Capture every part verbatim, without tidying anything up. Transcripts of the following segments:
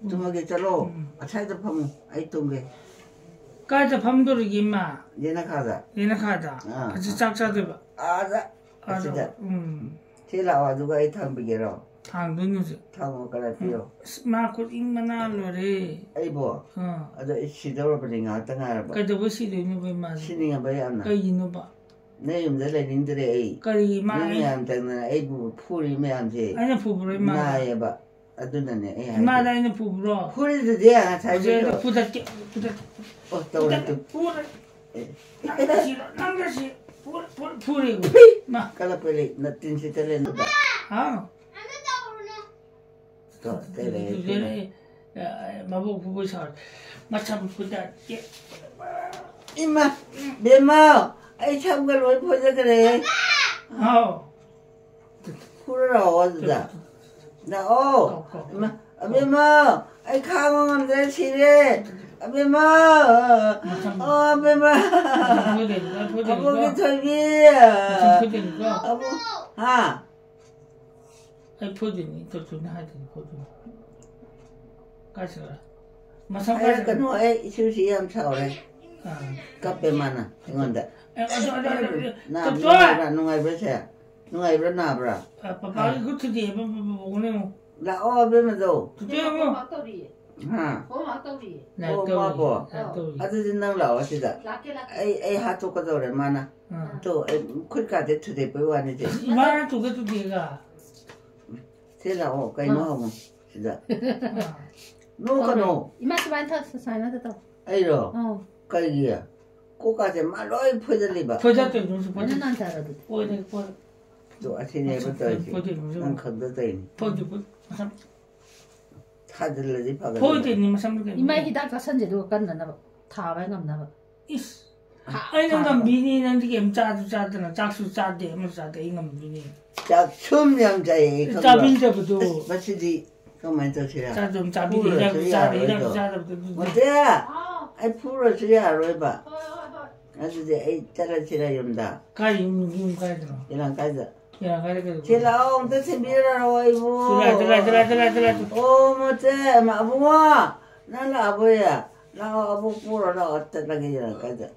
ꯇꯨꯝꯃꯒꯦ, ꯆꯠꯂꯣ꯫ ꯎꯝ꯫ ꯑꯁ꯭ꯋꯥꯏꯗ ꯐꯝꯃꯨ, ꯑꯩ ꯇꯨꯝꯒꯦ꯫ ꯀꯥꯏꯗ ꯐꯝꯗꯣꯔꯤꯒꯦ, ꯏꯃꯥ? ꯌꯦꯅꯈꯥꯗ꯫ ꯌꯦꯅꯈꯥꯗ? ꯑꯥ꯫ ꯍꯧꯖꯤꯛ ꯆꯥꯛ ꯆꯥꯗꯣꯏꯕ? ꯑꯥꯗ, ꯑꯥꯗ꯫ ꯑꯁꯤꯗ꯫ ꯎꯝ꯫ ꯁꯤ ꯂꯥꯛꯑꯣ, ꯑꯗꯨꯒ ꯑꯩ ꯊꯥꯡꯕꯤꯒꯦꯔꯣ? ꯊꯥꯡꯗꯣꯏꯅꯤ ꯍꯧꯖꯤꯛ꯫ ꯊꯥꯡꯉꯣ, ꯀꯗꯥꯏ ꯄꯤꯌꯣ? ꯑꯁ, ꯃꯥ ꯈꯨꯠ ꯏꯪ ꯃꯅꯥ ꯂꯣꯏꯔꯦ꯫ ꯑꯩꯕꯣ? ꯑꯥ꯫ ꯑꯗꯣ ꯑꯩ ꯁꯤꯗꯧꯔꯕꯅꯤ, ꯉꯥꯏꯍꯥꯛꯇ ꯉꯥꯏꯔꯕ꯫ ꯀꯩꯗꯧꯕ ꯁꯤꯗꯣꯏꯅꯣꯕ ꯏꯃꯥꯗꯤ? ꯁꯤꯅꯤꯡꯉꯕ ꯌꯥꯝꯅ꯫ ꯀꯩꯒꯤꯅꯣꯕ? ꯅꯣꯏ ꯌꯨꯝꯗ ꯂꯩꯅꯤꯡꯗ꯭ꯔꯦ ꯑꯩ꯫ ꯀꯔꯤꯒꯤ ꯃꯥ ꯅꯣꯏ ꯑꯩ ꯃꯌꯥꯝ ꯆꯪꯗꯅ ꯑꯩꯕꯨ ꯐꯨꯔꯤ ꯃꯌꯥꯝꯁꯦ꯫ ꯑꯩꯅ ꯐꯨꯕ꯭ꯔꯣ ꯏꯃꯥꯗ? ꯅꯥꯏꯌꯦꯕ꯫ ꯑꯗꯨꯅꯅꯦ ꯑꯩ ꯍꯥꯏꯁꯦ꯫ ꯏꯃꯥꯗ ꯑꯩꯅ ꯐꯨꯕ꯭ꯔꯣ? ꯐꯨꯔꯤꯗꯨꯗꯤ ꯉꯁꯥꯏꯗꯩꯗꯣ꯫ ꯍꯧꯖꯤꯛ ꯑꯩꯅ ꯐꯨꯗꯠꯀꯦ, ꯐꯨꯗꯠꯀꯦ꯫ ꯑꯣ, ꯇꯧꯔꯦ ꯐꯨꯗꯠꯀꯦ, ꯇꯨ꯫ ꯐꯨꯔꯦ꯫ ꯑꯦ꯫ ꯅꯪꯗ ꯁꯤꯔꯣ, ꯅꯪꯗ ꯁꯤ-, ꯐꯨꯔꯦ, ꯐꯨꯔꯦ, ꯐꯨꯔꯦ꯫ ꯐꯤ! ꯃꯥ꯫ ꯀꯜꯂꯛꯄ ꯂꯩ, ꯅꯠꯇꯤꯟ ꯁꯤꯠꯇ ꯂꯩ, ꯅꯠꯇ꯫ ꯍꯥꯎ꯫ ꯇꯣ, ꯑꯇꯩ ꯂꯩ, ꯑꯗꯨꯗꯤ ꯑꯇꯩ ꯂꯩ꯫ ꯑꯩ, ꯑ, ꯃꯕꯣꯛ ꯐꯨꯕ ꯁꯥꯎꯔꯦ꯫ ꯃꯁꯝ ꯐꯨꯗꯠꯀꯦ꯫ ꯏꯃꯥ, ꯕꯦꯝꯃ, ꯑꯩ ꯁꯝꯒ ꯂꯣꯏ ꯐꯣꯏꯖꯈ꯭ꯔꯦ꯫ ꯍꯥꯎ꯫ ꯐꯨꯔ ꯂꯥꯛꯑꯣ ꯑꯗꯨꯗ꯫ ꯂꯥꯛꯑꯣ꯫ ꯀꯣ, ꯀꯣ, ꯀꯣ꯫ ꯏꯃꯥ, ꯑꯕꯦꯝꯃ, ꯑꯩ ꯈꯥꯡꯕ ꯉꯝꯗ꯭ꯔꯦ, ꯁꯤꯔꯦ꯫ ꯑꯕꯦꯝꯃ꯫ ꯃꯁꯝ-, ꯑꯣ, ꯑꯕꯦꯝꯃ꯫ ꯃꯁꯝ ꯐꯣꯏꯗꯣꯏꯅꯤꯀꯣ, ꯐꯣꯏꯗꯣꯏꯅꯤꯀꯣ꯫ ꯑꯕꯣꯛꯀꯤ ꯊꯣꯏꯕꯤ꯫ ꯃꯁꯝ ꯐꯣꯏꯗꯣꯏꯅꯤꯀꯣ꯫ ꯑꯕꯣꯛ-, ꯍꯥ? ꯑꯩ ꯐꯣꯏꯗꯣꯏꯅꯤ, ꯇꯣꯇꯨꯅ ꯍꯥꯏꯗꯣꯏꯅꯤ, ꯐꯣꯏꯗꯣꯏꯅꯤ꯫ ꯀꯥꯏ ꯆꯠꯈ꯭ꯔꯦ? ꯃꯁꯝ ꯀꯥꯏ ꯆꯠꯈ꯭ꯔꯦ? ꯍꯥꯏꯔꯛꯀꯅꯨ, ꯑꯩ ꯏꯁꯨꯁꯤ ꯌꯥꯝ ꯁꯥꯎꯔꯦ꯫ ꯑꯥ꯫ ꯀꯞꯄꯦ ꯃꯥꯅ ꯑꯩꯉꯣꯟꯗ꯫ ꯑꯦ, ꯑꯗꯨ, ꯑꯗꯨ, ꯑꯗꯨ, ꯑꯗꯨ, ꯅꯥꯕ ꯇꯣꯇꯣ! ꯅꯨꯡꯉꯥꯏꯕ꯭ꯔꯥ? ꯅꯨꯡꯉꯥꯏꯕ꯭ꯔꯥ ꯁꯦ? ꯅꯨꯡꯉꯥꯏꯕ꯭ꯔꯥ ꯅꯥꯕ꯭ꯔꯥ? ꯑ, ꯄꯄꯥꯒꯤ ꯈꯨꯠ ꯊꯨꯗꯦꯛꯑꯦ, ꯄ-, ꯄ-, ꯄ-, ꯄ-, ꯄ-, ꯄ-, ꯂꯥꯛꯑꯣ, ꯑꯕꯦꯝꯃꯗꯣ꯫ ꯊꯨꯗꯦꯛꯑꯦ, ꯑꯃꯨꯛ꯫ ꯍꯥ? ꯂꯥꯏꯔꯤꯛ ꯑꯣ, ꯇꯧꯔꯤ, ꯃꯥꯕꯣ? ꯂꯥꯏꯔꯤꯛ ꯇꯧꯔꯤ꯫ ꯑꯗꯨꯗꯤ ꯅꯪ ꯂꯥꯛꯑꯣ ꯁꯤꯗ꯫ ꯂꯥꯛꯀꯦ, ꯂꯥꯛꯀꯦ꯫ ꯑꯩ, ꯑꯩ ꯍꯥꯠꯇꯣꯛꯀꯗꯧꯔꯦ ꯃꯥꯅ꯫ ꯑꯥ꯫ ꯇꯣ, ꯑꯩ ꯈꯨꯠ ꯀꯥꯗꯦ ꯊꯨꯗꯦꯛꯄꯩ ꯋꯥꯅꯤꯁꯦ꯫ ꯏꯃꯥꯅ ꯊꯨꯒꯦ ꯊꯨꯗꯦꯛꯑꯒ꯫ ꯁꯤ ꯂꯥꯛꯑꯣ, ꯀꯩꯅꯣ ꯑꯥ꯫ ꯍꯪꯉꯣ ꯁꯤꯗ꯫ ꯑꯥ꯫ ꯅꯣꯛꯀꯅꯣ꯫ ꯏꯃꯥ, ꯁꯨꯃꯥꯏꯅ ꯊ-, ꯁꯨꯃꯥꯏꯅ ꯇꯧ꯫ ꯑꯩꯔꯣ? ꯑꯥ꯫ ꯀꯩꯒꯤ? ꯀꯣꯛꯀꯥꯁꯦ ꯃꯥ ꯂꯣꯏ ꯐꯣꯏꯖꯜꯂꯤꯕ꯫ ꯐꯣꯏꯖꯠꯇꯣꯏꯅꯤ, ꯅꯪꯁꯨ ꯐꯣꯏꯖꯠ-, ꯅꯪ ꯅꯥꯟꯊꯔꯣ ꯑꯗꯨꯗꯤ꯫ ꯐꯣꯏꯗꯣꯏꯅꯤ, ꯐꯣꯏ-, ꯐꯣꯏꯗꯣꯏꯅꯤ, ꯐꯣꯏꯗꯣꯏꯅꯤ꯫ ꯅꯪ ꯈꯪꯗ ꯇꯧꯔꯤꯅꯤ꯫ ꯐꯣꯏꯗꯣꯏ, ꯐꯣꯏ-, ꯃꯁꯝ ꯊꯥꯖꯤꯜꯂꯗꯤ ꯐꯒꯗꯕ꯫ ꯐꯣꯏꯗꯣꯏꯅꯤ, ꯃꯁꯝꯗꯣ ꯀꯩꯅꯣ? ꯏꯃꯥ, ꯍꯤꯗꯥꯛ ꯆꯥꯁꯟꯁꯦ, ꯑꯗꯨꯒ ꯀꯟꯅꯅꯕ꯫ ꯊꯥꯕ ꯉꯝꯅꯕ꯫ ꯏꯁ, ꯊꯥ-, ꯑꯩꯅ ꯊꯥꯕ꯫ ꯉꯝꯕꯤꯅꯤ, ꯅꯪꯗꯤ ꯀꯩꯝ ꯆꯥꯁꯨ ꯆꯥꯗꯅ, ꯆꯥꯛꯁꯨ ꯆꯥꯗꯦ, ꯑꯃꯁꯨ ꯆꯥꯗꯦ, ꯑꯩ ꯉꯝꯕꯤꯅꯤ꯫ ꯆꯥꯛ ꯁꯨꯝ ꯌꯥꯝ ꯆꯥꯏꯌꯦ, ꯑꯩ ꯈꯪꯕ꯭ꯔꯥ? ꯆꯥꯕꯤꯗꯕꯗꯣ꯫ ꯑꯁ, ꯃꯁꯤꯗꯤ ꯀꯃꯥꯏꯅ ꯇꯧꯁꯤꯔꯥ? ꯆꯥꯛ ꯑꯗꯨꯝ ꯆꯥꯕꯤꯗꯦ, ꯐꯨꯔꯁꯨ ꯍꯤꯗꯥꯛꯁꯨ ꯆꯥꯗꯦ, ꯍꯤꯗꯥꯛꯁꯨ ꯌꯥꯔꯣꯏꯗꯣ꯫ ꯆꯥꯗꯕꯗꯣ ꯑꯗꯨꯗꯤ꯫ ꯃꯣꯇꯦ! ꯑꯥꯎ꯫ ꯑꯩ ꯐꯨꯔꯁꯨ ꯌꯥꯔꯣꯏꯕ꯫ ꯍꯣꯏ, ꯍꯣꯏ, ꯍꯣꯏ꯫ ꯑꯗꯨꯗꯤ ꯑꯩ ꯆꯠꯂꯁꯤꯔ ꯌꯨꯝꯗ? ꯀꯥꯏ ꯌꯨꯝ, ꯌꯨꯝ ꯀꯥꯏꯗꯅꯣ? ꯏꯔꯥꯡ ꯀꯥꯏꯗ? ꯁꯤ ꯂꯥꯛꯑꯣ, ꯑꯝꯇ ꯊꯤꯟꯕꯤꯔꯛꯑꯣ ꯑꯩꯕꯨ꯫ ꯇꯨ ꯂꯥꯛ, ꯇꯨ ꯂꯥꯛ, ꯇꯨ ꯂꯥꯛ, ꯇꯨ ꯂꯥꯛ, ꯇꯨ ꯂꯥꯛ, ꯇꯨ꯫ ꯑꯣ, ꯃꯆꯦ, ꯑꯃ, ꯑꯕꯨꯡꯉꯣ, ꯅꯪ ꯂꯥꯛꯑꯕꯣꯌꯦ? ꯂꯥꯛꯑꯣ, ꯑꯕꯣꯛ ꯄꯨꯔꯣ ꯂꯥꯛꯑꯣ, ꯆꯠꯂꯒꯦ ꯌꯦꯡꯉꯣ ꯀꯥꯏꯗ꯫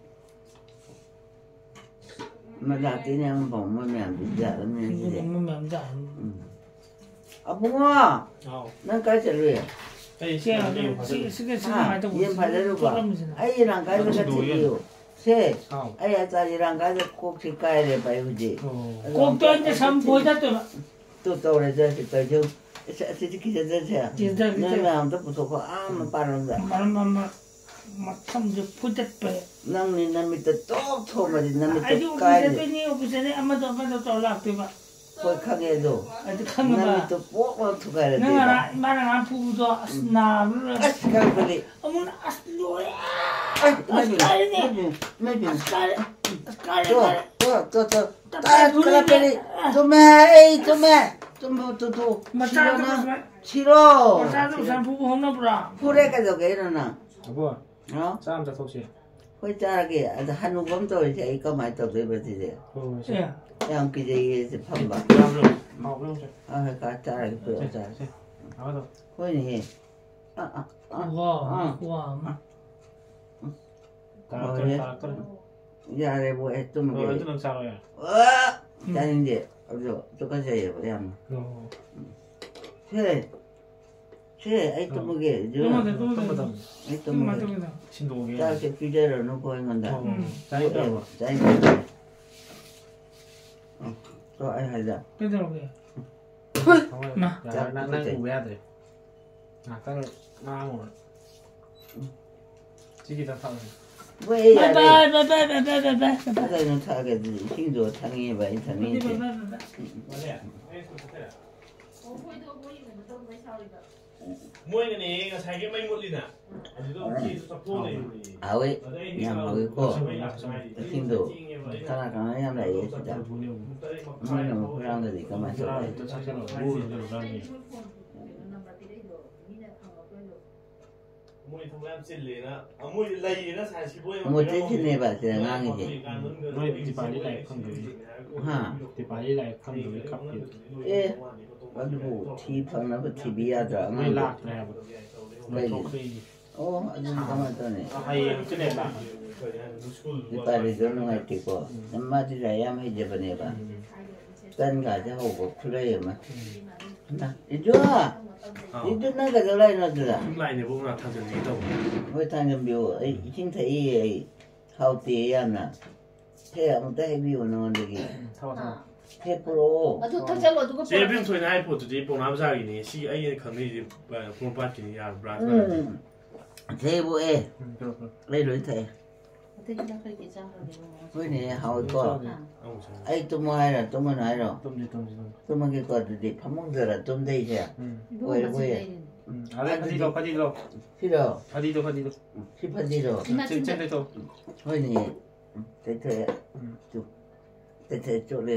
ꯃ ꯂꯥꯛꯇꯦꯅꯦ, ꯑꯃꯐꯥꯎ ꯃꯣꯏ ꯃꯌꯥꯝꯗꯨ ꯌꯥꯔꯝꯃꯦ ꯁꯤꯗꯤ꯫ ꯃꯣꯏ ꯃꯌꯥꯝ ꯌꯥꯔꯝꯃꯦ꯫ ꯎꯝ꯫ ꯑꯕꯨꯡꯉꯣ, ꯍꯥꯎ꯫ ꯅꯪ ꯀꯥꯏ ꯆꯠꯂꯨꯏ? ꯑꯩ ꯁꯤ ꯁꯤ ꯌꯦꯟ ꯐꯥꯖꯔꯨꯕ꯫ ꯁꯤ ꯁꯤ ꯁꯤ ꯍꯥ? ꯀꯃꯥꯏꯅ ꯇꯧꯕ? ꯌꯦꯟ ꯐꯥꯖꯔꯨꯕ? ꯆꯣꯠꯂꯝꯃꯤꯁꯤꯅ꯫ ꯑꯩ ꯏꯔꯥꯡ ꯀꯥꯏꯗ ꯅꯪ ꯊꯤꯟꯗꯣꯛꯑꯣ ꯆꯠꯈꯤꯕꯤꯌꯨ꯫ ꯌꯦꯟ꯫ ꯁꯦ, ꯍꯥꯎ꯫ ꯑꯩ ꯑꯆꯥ ꯏꯔꯥꯡ ꯀꯥꯏꯗ ꯀꯣꯛꯁꯤ ꯀꯥꯏꯔꯦꯕ ꯑꯩ ꯍꯧꯖꯤꯛ꯫ ꯑꯣ꯫ ꯑꯗꯣ ꯀꯣꯛꯇ ꯑꯝꯇ ꯑꯩꯅ ꯁꯝ ꯊꯤꯟ-, ꯐꯣꯏꯗꯠꯇꯣꯏꯕ꯫ ꯇꯨ ꯇꯧꯔꯦ, ꯆꯠꯁꯤ ꯇꯧꯔꯤꯁꯦ꯫ ꯑꯁ, ꯑꯁꯤꯗꯤ ꯀꯤꯖꯗ꯭ꯔꯁꯦ꯫ ꯀꯤꯖꯗ꯭ꯔꯦ, ꯅꯣꯏ ꯀꯤꯖꯗ꯭ꯔꯦ꯫ ꯃꯌꯥꯝ ꯑꯝꯇ ꯄꯨꯊꯣꯛꯈꯣ, ꯑꯥ ꯃꯄꯥꯟꯂꯣꯝꯗ꯫ ꯃꯔꯝ ꯑꯃ ꯃꯁꯝꯁꯦ ꯐꯣꯏꯗꯠꯄ꯫ ꯅꯪꯅꯤ ꯅꯃꯤꯠꯇ ꯇꯣꯞ ꯊꯣꯝꯃꯗꯤ ꯅꯃꯤꯠꯇꯣ ꯑꯩꯗꯤ ꯑꯣꯐꯤꯁ ꯀꯥꯏꯅꯤ꯫ ꯆꯠꯇꯣꯏꯅꯤ, ꯑꯣꯐꯤꯁ ꯆꯠꯅꯤ, ꯑꯃꯗꯣ ꯑꯃꯗꯣ ꯇꯧꯔ ꯂꯥꯛꯇꯣꯏꯕ꯫ ꯍꯣꯏ, ꯈꯪꯉꯦ ꯑꯗꯣ꯫ ꯑꯗꯨ ꯈꯪꯉꯕ? ꯅꯃꯤꯠꯇꯣ ꯄꯣꯛ ꯂꯥꯎ ꯊꯨꯒꯥꯏꯔꯗꯤ ꯅꯪ ꯉꯔꯥꯡ, ꯏꯃꯥꯅ ꯉꯔꯥꯡ ꯐꯨꯕꯗꯣ, ꯑꯁ, ꯎꯝ꯫ ꯅꯥꯕꯅ ꯂꯣꯏꯔꯦ꯫ ꯑꯁ, ꯀꯥꯏꯕꯗꯤ꯫ ꯑꯃꯨꯛꯅ, ꯑꯁ, ꯂꯣꯏꯔꯦ꯫ ꯑꯁ, ꯑꯁ, ꯏꯃꯥꯏꯕꯦꯝꯃ, ꯀꯥꯏꯔꯦꯅꯦ꯫ ꯏꯃꯥꯏꯕꯦꯝꯃ, ꯏꯃꯥꯏꯕꯦꯝꯃ꯫ ꯑꯁ, ꯀꯥꯏꯔꯦ, ꯇꯣ, ꯀꯥꯏꯔꯦ꯫ ꯇꯣ, ꯇꯣ, ꯇꯣ꯫ ꯇꯞ ꯇꯥꯏ ꯇꯥꯏ ꯐꯨꯔꯦꯅꯦ꯫ ꯀꯂꯥꯄꯦꯔꯤ꯫ ꯆꯨꯝꯃꯦ, ꯑꯩ ꯆꯨꯝꯃꯦ꯫ ꯆꯨꯝꯕ ꯇꯨ, ꯇꯨ꯫ ꯃꯆꯥꯗꯨ ꯁꯤꯔꯣ ꯅꯪ? ꯁꯨꯃꯥꯏ-, ꯁꯤꯔꯣ? ꯃꯆꯥꯗꯨ ꯁꯤꯔꯣ꯫ ꯁꯨꯃꯥꯏ ꯐꯨꯕ ꯍꯧꯅꯕ꯭ꯔꯥ? ꯐꯨꯔꯦ, ꯀꯩꯗꯧꯒꯦ ꯍꯥꯏꯅꯣ ꯅꯪ? ꯑꯕꯣ, ꯍꯥ? ꯆꯥ ꯑꯝ ꯆꯥꯊꯣꯛꯁꯤ꯫ ꯍꯣꯏ, ꯆꯥꯔꯒꯦ꯫ ꯑꯗ ꯍꯅꯨꯕ ꯑꯃ ꯇꯧꯔꯤꯁꯦ ꯑꯩ ꯀꯃꯥꯏꯅ ꯇꯧꯗꯣꯏꯕ ꯁꯤꯗꯤ? ꯍꯣꯏ, ꯍꯣꯏ, ꯁꯦ꯫ ꯑꯦ꯫ ꯌꯥꯝ ꯀꯤꯖꯩꯌꯦ ꯁꯤ ꯐꯝꯕ꯫ ꯆꯥꯕ꯭ꯔꯣ? ꯍꯥꯎꯕ꯭ꯔꯣ, ꯁꯦ? ꯍꯣꯏ, ꯍꯣꯏ, ꯀꯥ ꯆꯥꯔꯒꯦ, ꯄꯨꯔꯛꯑꯣ, ꯁꯦ, ꯆꯥꯔꯒꯦ꯫ ꯁꯦ꯫ ꯍꯥꯎꯕ꯭ꯔꯣ? ꯍꯣꯏꯅꯦꯍꯦ꯫ ꯑ, ꯑ, ꯑ, ꯋꯥ, ꯑ꯫ ꯋꯥ꯫ ꯇꯥꯔꯛꯇꯣꯔꯦ, ꯍꯣꯏ꯫ ꯇꯥꯔꯛꯇꯣꯔꯦ꯫ ꯌꯥꯔꯦꯕꯣ, ꯑꯩ ꯇꯨꯝꯃꯒꯦ꯫ ꯍꯣꯏ, ꯑꯗꯨ ꯅꯪ ꯆꯥꯔꯣ, ꯌꯥꯔꯦ꯫ ꯑ! ꯎꯝ꯫ ꯆꯥꯅꯤꯡꯗꯦ꯫ ꯑꯗꯣ ꯇꯨꯀꯠꯆꯩꯌꯦꯕ ꯌꯥꯝꯅ꯫ ꯑꯣ꯫ ꯁꯦ, ꯁꯦ, ꯑꯩ ꯑ꯫ ꯇꯨꯝꯃꯒꯦ, ꯖꯨ꯫ ꯇꯨꯝꯃꯒꯦ, ꯇꯨꯝꯃꯒꯦ꯫ ꯇꯨꯝꯃꯗꯝꯅꯤ꯫ ꯑꯩ ꯇꯨꯝꯃꯒꯦ꯫ ꯇꯨꯝꯃꯣ, ꯇꯨꯝꯃꯣ꯫ ꯁꯤꯟꯗꯣꯛꯑꯒꯦ꯫ ꯆꯥꯛꯁꯦ ꯄꯤꯖꯔꯅꯨꯀꯣ ꯑꯩꯉꯣꯟꯗ꯫ ꯑꯣ, ꯎꯝ꯫ ꯆꯥꯅꯤꯡꯗ꯭ꯔꯕꯣ? ꯆꯥꯅꯤꯡꯗꯦ꯫ ꯑ, ꯇꯣ, ꯑꯩ ꯍꯥꯏꯖ-, ꯀꯩꯗꯧꯔꯒꯦ? ꯊꯨꯏ! ꯊꯃꯣꯏ ꯃꯥ꯫ ꯌꯥꯔꯦ, ꯅꯪ, ꯅꯪ ꯆꯥꯛ ꯎꯕ ꯌꯥꯗ꯭ꯔꯦ꯫ ꯉꯥꯛꯇꯪ ꯉꯥꯡꯉꯨꯔꯦ꯫ ꯁꯤ ꯈꯤꯇꯪ ꯊꯛꯑꯣ꯫ ꯍꯣꯏ, ꯌꯥꯔꯦ꯫ ꯕꯥꯏ, ꯕꯥꯏ, ꯕꯥꯏ꯫ ꯀꯩꯅꯣ ꯊꯛꯑꯒꯦ ꯑꯗꯨꯗꯤ? ꯏꯁꯤꯡꯗꯣ ꯊꯛꯅꯤꯡꯉꯦꯕ, ꯑꯩ ꯊꯛꯅꯤꯡꯗꯦ꯫ ꯃꯣꯏꯅꯅꯦ ꯉꯁꯥꯏꯒꯤ ꯃꯩ ꯃꯨꯠꯂꯤꯅ꯫ ꯍꯥꯎꯋꯦ, ꯌꯥꯝ ꯍꯥꯎꯋꯤꯀꯣ꯫ ꯏꯁꯤꯡꯗꯣ ꯀꯅꯥ ꯀꯅꯥ ꯌꯥꯝ ꯂꯥꯛꯑꯦ ꯁꯤꯗ꯫ ꯃꯣꯏꯅ ꯑꯃꯨꯛ ꯍꯨꯔꯥꯟꯒꯗꯤ ꯀꯃꯥꯏꯅ ꯇꯧꯕ? ꯃꯣꯏ ꯊꯕꯛ ꯌꯥꯝ ꯆꯤꯜꯂꯦꯅ, ꯃꯣꯏ ꯂꯩꯌꯦꯅ ꯁꯥꯏ ꯁꯤꯕꯣꯏ ꯑꯃ ꯃꯣꯏ ꯌꯥꯎꯔꯝꯃꯦ꯫ ꯇꯩꯁꯤꯅꯦꯕ ꯁꯤꯗ ꯉꯥꯡꯉꯤꯁꯦ꯫ ꯃꯣꯏ ꯗꯤꯄꯥꯂꯤ ꯂꯥꯏꯔꯤꯛ ꯐꯪꯗꯕꯒꯤ꯫ ꯍꯥ? ꯗꯤꯄꯥꯂꯤ ꯂꯥꯏꯔꯤꯛ ꯐꯪꯗꯕꯒꯤ ꯀꯞꯄꯤ꯫ ꯑꯦ, ꯑꯗꯨꯕꯨ ꯊꯤ ꯐꯪꯅꯕ ꯊꯤꯕꯤ ꯌꯥꯗ꯭ꯔꯥ ꯃꯣꯏ ꯑꯉꯥꯡꯗꯣ? ꯂꯥꯛꯇ꯭ꯔꯦ ꯍꯥꯏꯕ꯫ ꯃꯣꯏ ꯀꯩꯒꯤ? ꯊꯣꯛꯈ꯭ꯔꯦ꯫ ꯑꯣ, ꯑꯗꯨꯗꯤ ꯀꯃꯥꯏꯅ ꯇꯧꯅꯤ? ꯍꯌꯦꯡ ꯆꯠꯂꯦ ꯂꯥꯛ꯫ ꯗꯤꯄꯥꯂꯤꯗꯣ ꯅꯨꯡꯉꯥꯏꯇꯦꯀꯣ꯫ ꯎꯝ꯫ ꯃꯥꯗꯤ ꯂꯥꯏꯔꯤꯛ ꯌꯥꯝ ꯍꯩꯖꯕꯅꯦꯕ꯫ ꯎꯝ꯫ ꯇꯟꯒꯥꯁꯦ ꯍꯧꯕ ꯈꯨꯠꯂꯩ ꯑꯃ꯫ ꯎꯝ꯫ ꯏꯃꯥ, ꯏꯟꯗꯨ! ꯑꯥꯎ꯫ ꯏꯟꯗꯨ, ꯅꯪ ꯀꯩꯗꯧ ꯂꯥꯛꯏꯅꯣ ꯑꯗꯨꯗ? ꯁꯨꯝ ꯂꯥꯛꯏꯅꯦ, ꯏꯕꯣꯛ ꯃꯅꯥꯛ ꯊꯥꯡꯖꯟꯕꯤꯒꯦ ꯇꯧꯕ꯫ ꯍꯣꯏ, ꯊꯥꯡꯖꯟꯕꯤꯌꯨ꯫ ꯑꯩ ꯏꯁꯤꯡ ꯊꯛꯏ ꯑꯩ꯫ ꯍꯥꯎꯇꯦ ꯌꯥꯝꯅ꯫ ꯁꯦ, ꯑꯃꯨꯛꯇ ꯍꯦꯛ ꯄꯤꯌꯨ ꯅꯉꯣꯟꯗꯒꯤ꯫ ꯎꯝ, ꯊꯛꯑꯣ, ꯊꯛꯑꯣ꯫ ꯑꯥ꯫ ꯍꯦꯛ ꯄꯨꯔꯛꯑꯣ꯫ ꯑꯗꯨ ꯊꯛꯆꯜꯂꯣ, ꯑꯗꯨꯒ ꯆꯦ ꯄꯨꯔꯛꯑꯣ꯫ ꯏꯕꯦꯝꯊꯣꯏꯅ ꯍꯥꯏ ꯄꯣꯠꯇꯨꯗꯤ ꯄꯥꯎꯅꯥ ꯕꯖꯥꯔꯒꯤꯅꯦ꯫ ꯁꯤ ꯑꯩꯅ ꯈꯪꯅꯩꯁꯦ, ꯑ, ꯄꯣꯔꯣꯝꯄꯥꯠꯀꯤꯅꯤ, ꯌꯥꯔꯕ꯭ꯔꯥ? ꯎꯝ꯫ ꯁꯦ, ꯏꯕꯣꯛ, ꯑꯦ꯫ ꯎꯝ, ꯄꯤꯔꯛꯑꯣ, ꯄꯤꯔꯛꯑꯣ꯫ ꯑꯩ ꯂꯣꯏ ꯊꯛꯑꯦ꯫ ꯑꯇꯩ ꯍꯤꯗꯥꯛ ꯀꯔꯤ ꯀꯔꯤ ꯆꯥꯈ꯭ꯔꯒꯦ ꯏꯕꯨꯡꯉꯣ? ꯍꯣꯏꯅꯦ, ꯍꯥꯎꯏꯀꯣ꯫ ꯆꯥꯗꯦ꯫ ꯑꯥ꯫ ꯑꯃꯨꯛ ꯆꯥꯔꯦ꯫ ꯑꯩ ꯇꯨꯝꯃꯣ ꯍꯥꯏꯔꯣ, ꯇꯨꯝꯃꯅꯨ ꯍꯥꯏꯔꯣ? ꯇꯨꯝꯁꯤ, ꯇꯨꯝꯁꯤ, ꯇꯨꯝꯁꯤ꯫ ꯇꯨꯝꯃꯒꯦꯀꯣ, ꯑꯗꯨꯗꯤ ꯐꯃꯨꯡꯗꯔ ꯇꯨꯝꯗꯣꯏꯁꯦ? ꯎꯝ꯫ ꯏꯕꯨꯡꯉꯣ ꯑꯣꯏꯔꯦ, ꯃꯆꯤꯟ ꯑꯣꯏꯔꯦ꯫ ꯂꯩꯔꯤꯅꯦ꯫ ꯎꯝ, ꯑꯗꯩ ꯐꯗꯤ ꯂꯧ, ꯐꯗꯤ ꯂꯧ꯫ ꯁꯤꯔꯣ? ꯐꯗꯤꯗꯣ, ꯐꯗꯤꯗꯣ꯫ ꯁꯤ ꯐꯗꯤꯔꯣ? ꯏꯃꯥ, ꯆꯦ-, ꯆꯦ ꯆꯤꯟꯗ꯫ ꯇꯩꯊꯣꯛ꯫ ꯍꯣꯏꯅꯦ꯫ ꯎꯝ, ꯇꯩꯊꯣꯛꯑꯦ꯫ ꯎꯝ꯫ ꯇꯨ, ꯇꯩꯊꯣꯛꯑꯦ, ꯆꯣꯠꯂꯦ꯫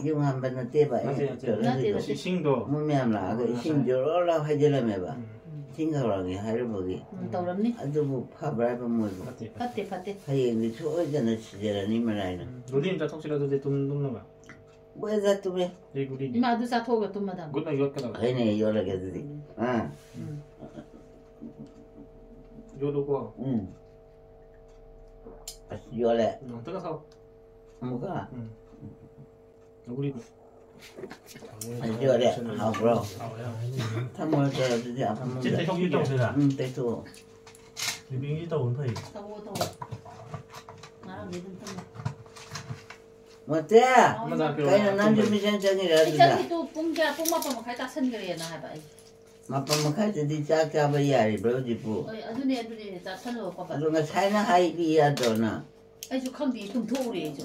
ꯌꯨꯡ ꯍꯥꯟꯕ ꯅꯠꯇꯦꯕ, ꯑꯩ ꯅꯠꯇꯦ, ꯅꯠꯇꯦ, ꯆꯣꯠꯂꯦ ꯅꯠꯇꯦ, ꯍꯥꯏꯗꯣ꯫ ꯅꯠꯇꯦ꯫ ꯏꯁꯤꯡꯗꯣ꯫ ꯃꯣꯏ ꯃꯌꯥꯝ ꯂꯥꯛꯑꯒ ꯑꯣ, ꯏꯁꯤꯡ ꯉꯁꯥꯏ꯫ ꯖꯣꯔꯣ ꯂꯥꯎ ꯍꯩꯖꯤꯜꯂꯝꯃꯦꯕ꯫ ꯎꯝ꯫ ꯎꯝ꯫ ꯏꯁꯤꯡ ꯈꯧꯔꯥꯡꯉꯦ ꯍꯥꯏꯔꯨꯕꯒꯤ꯫ ꯎꯝ, ꯇꯧꯔꯝꯅꯤ꯫ ꯑꯗꯨꯕꯨ ꯐꯕ꯭ꯔꯥ ꯍꯥꯏꯕ ꯃꯣꯏꯕꯨ? ꯐꯠꯇꯦ, ꯐꯠꯇꯦ꯫ ꯐꯠꯇꯦ, ꯐꯠꯇꯦ꯫ ꯍꯌꯦꯡꯗꯤ ꯁꯣꯏꯗꯅ ꯁꯤꯖꯔꯅꯤ ꯃꯔꯥꯏꯅ꯫ ꯎꯝ꯫ ꯒꯨꯂꯤ ꯑꯃ ꯆꯥꯊꯣꯛꯁꯤꯔꯣ ꯑꯗꯨꯗꯤ ꯇꯨꯝ-, ꯇꯨꯝꯅꯕ? ꯒꯨꯂꯤ ꯆꯥ ꯇꯨꯝꯃꯦ꯫ ꯑꯩ ꯒꯨꯂꯤꯅꯦ꯫ ꯏꯃꯥ ꯑꯗꯨ ꯆꯥꯊꯣꯛꯑꯒ ꯇꯨꯝꯃꯗꯝ꯫ Good night ꯌꯣꯠꯀꯗꯕ꯫ ꯐꯩꯅꯦ, ꯌꯣꯠꯂꯒꯦ ꯑꯗꯨꯗꯤ꯫ ꯎꯝ꯫ ꯑꯥ꯫ ꯎꯝ꯫ ꯌꯣꯠꯂꯨꯀꯣ꯫ ꯎꯝ꯫ ꯑꯁ, ꯌꯣꯠꯂꯦ꯫ ꯎꯝ, ꯑꯝꯇꯒ ꯊꯥꯎ꯫ ꯑꯃꯨꯛꯀ? ꯎꯝ꯫ ꯒꯨꯂꯤꯗꯣ꯫ ꯑꯁ, ꯌꯣꯠꯂꯦ꯫ ꯍꯥꯎꯕ꯭ꯔꯣ? ꯍꯥꯎꯋꯦ, ꯍꯥꯎꯋꯦ꯫ ꯊꯝꯃꯣ, ꯑꯗꯨꯗꯤ ꯑꯐꯝꯕꯗ꯫ ꯆꯦ, ꯇꯩꯊꯣꯛꯀꯦ ꯇꯧꯁꯤꯔꯥ? ꯎꯝ, ꯇꯩꯊꯣꯛꯑꯣ꯫ ꯂꯤꯄꯤꯡꯁꯤ ꯇꯧꯕꯅ ꯐꯩ꯫ ꯇꯧꯋꯣ, ꯇꯧꯋꯣ꯫ ꯉꯔꯥꯡꯗꯤ ꯑꯗꯨꯝ ꯇꯧꯋꯦ꯫ ꯃꯣꯇꯦ! ꯑꯃ ꯆꯥꯕꯤꯔꯣ꯫ ꯀꯩꯅꯣ, ꯅꯪꯁꯨ ꯃꯤꯆꯪ ꯆꯪꯉꯤꯔ ꯑꯩ ꯑꯗꯨꯗ? ꯆꯪꯉꯤ, ꯇꯨ ꯄꯨꯡ ꯀꯌꯥ? ꯄꯨꯡ ꯃꯥꯄꯟ ꯃꯈꯥꯏ ꯇꯥꯁꯟꯈ꯭ꯔꯦꯅ ꯍꯥꯏꯕ ꯑꯩ꯫ ꯃꯥꯄꯟ ꯃꯈꯥꯏꯗꯗꯤ ꯆꯥꯛ ꯆꯥꯕ ꯌꯥꯔꯤꯕ꯭ꯔꯥ ꯍꯧꯖꯤꯛꯄꯨ? ꯍꯣꯏ, ꯑꯗꯨꯅꯦ, ꯑꯗꯨꯅꯦ, ꯆꯥꯁꯜꯂꯣ ꯀꯣꯕ꯫ ꯑꯗꯣ ꯉꯁꯥꯏꯅ ꯍꯥꯏꯕꯤ ꯌꯥꯗ꯭ꯔꯣ ꯅꯪ? ꯑꯩꯁꯨ ꯈꯪꯗꯦ, ꯇꯨꯝꯊꯣꯛꯎꯔꯦ ꯑꯩꯁꯨ꯫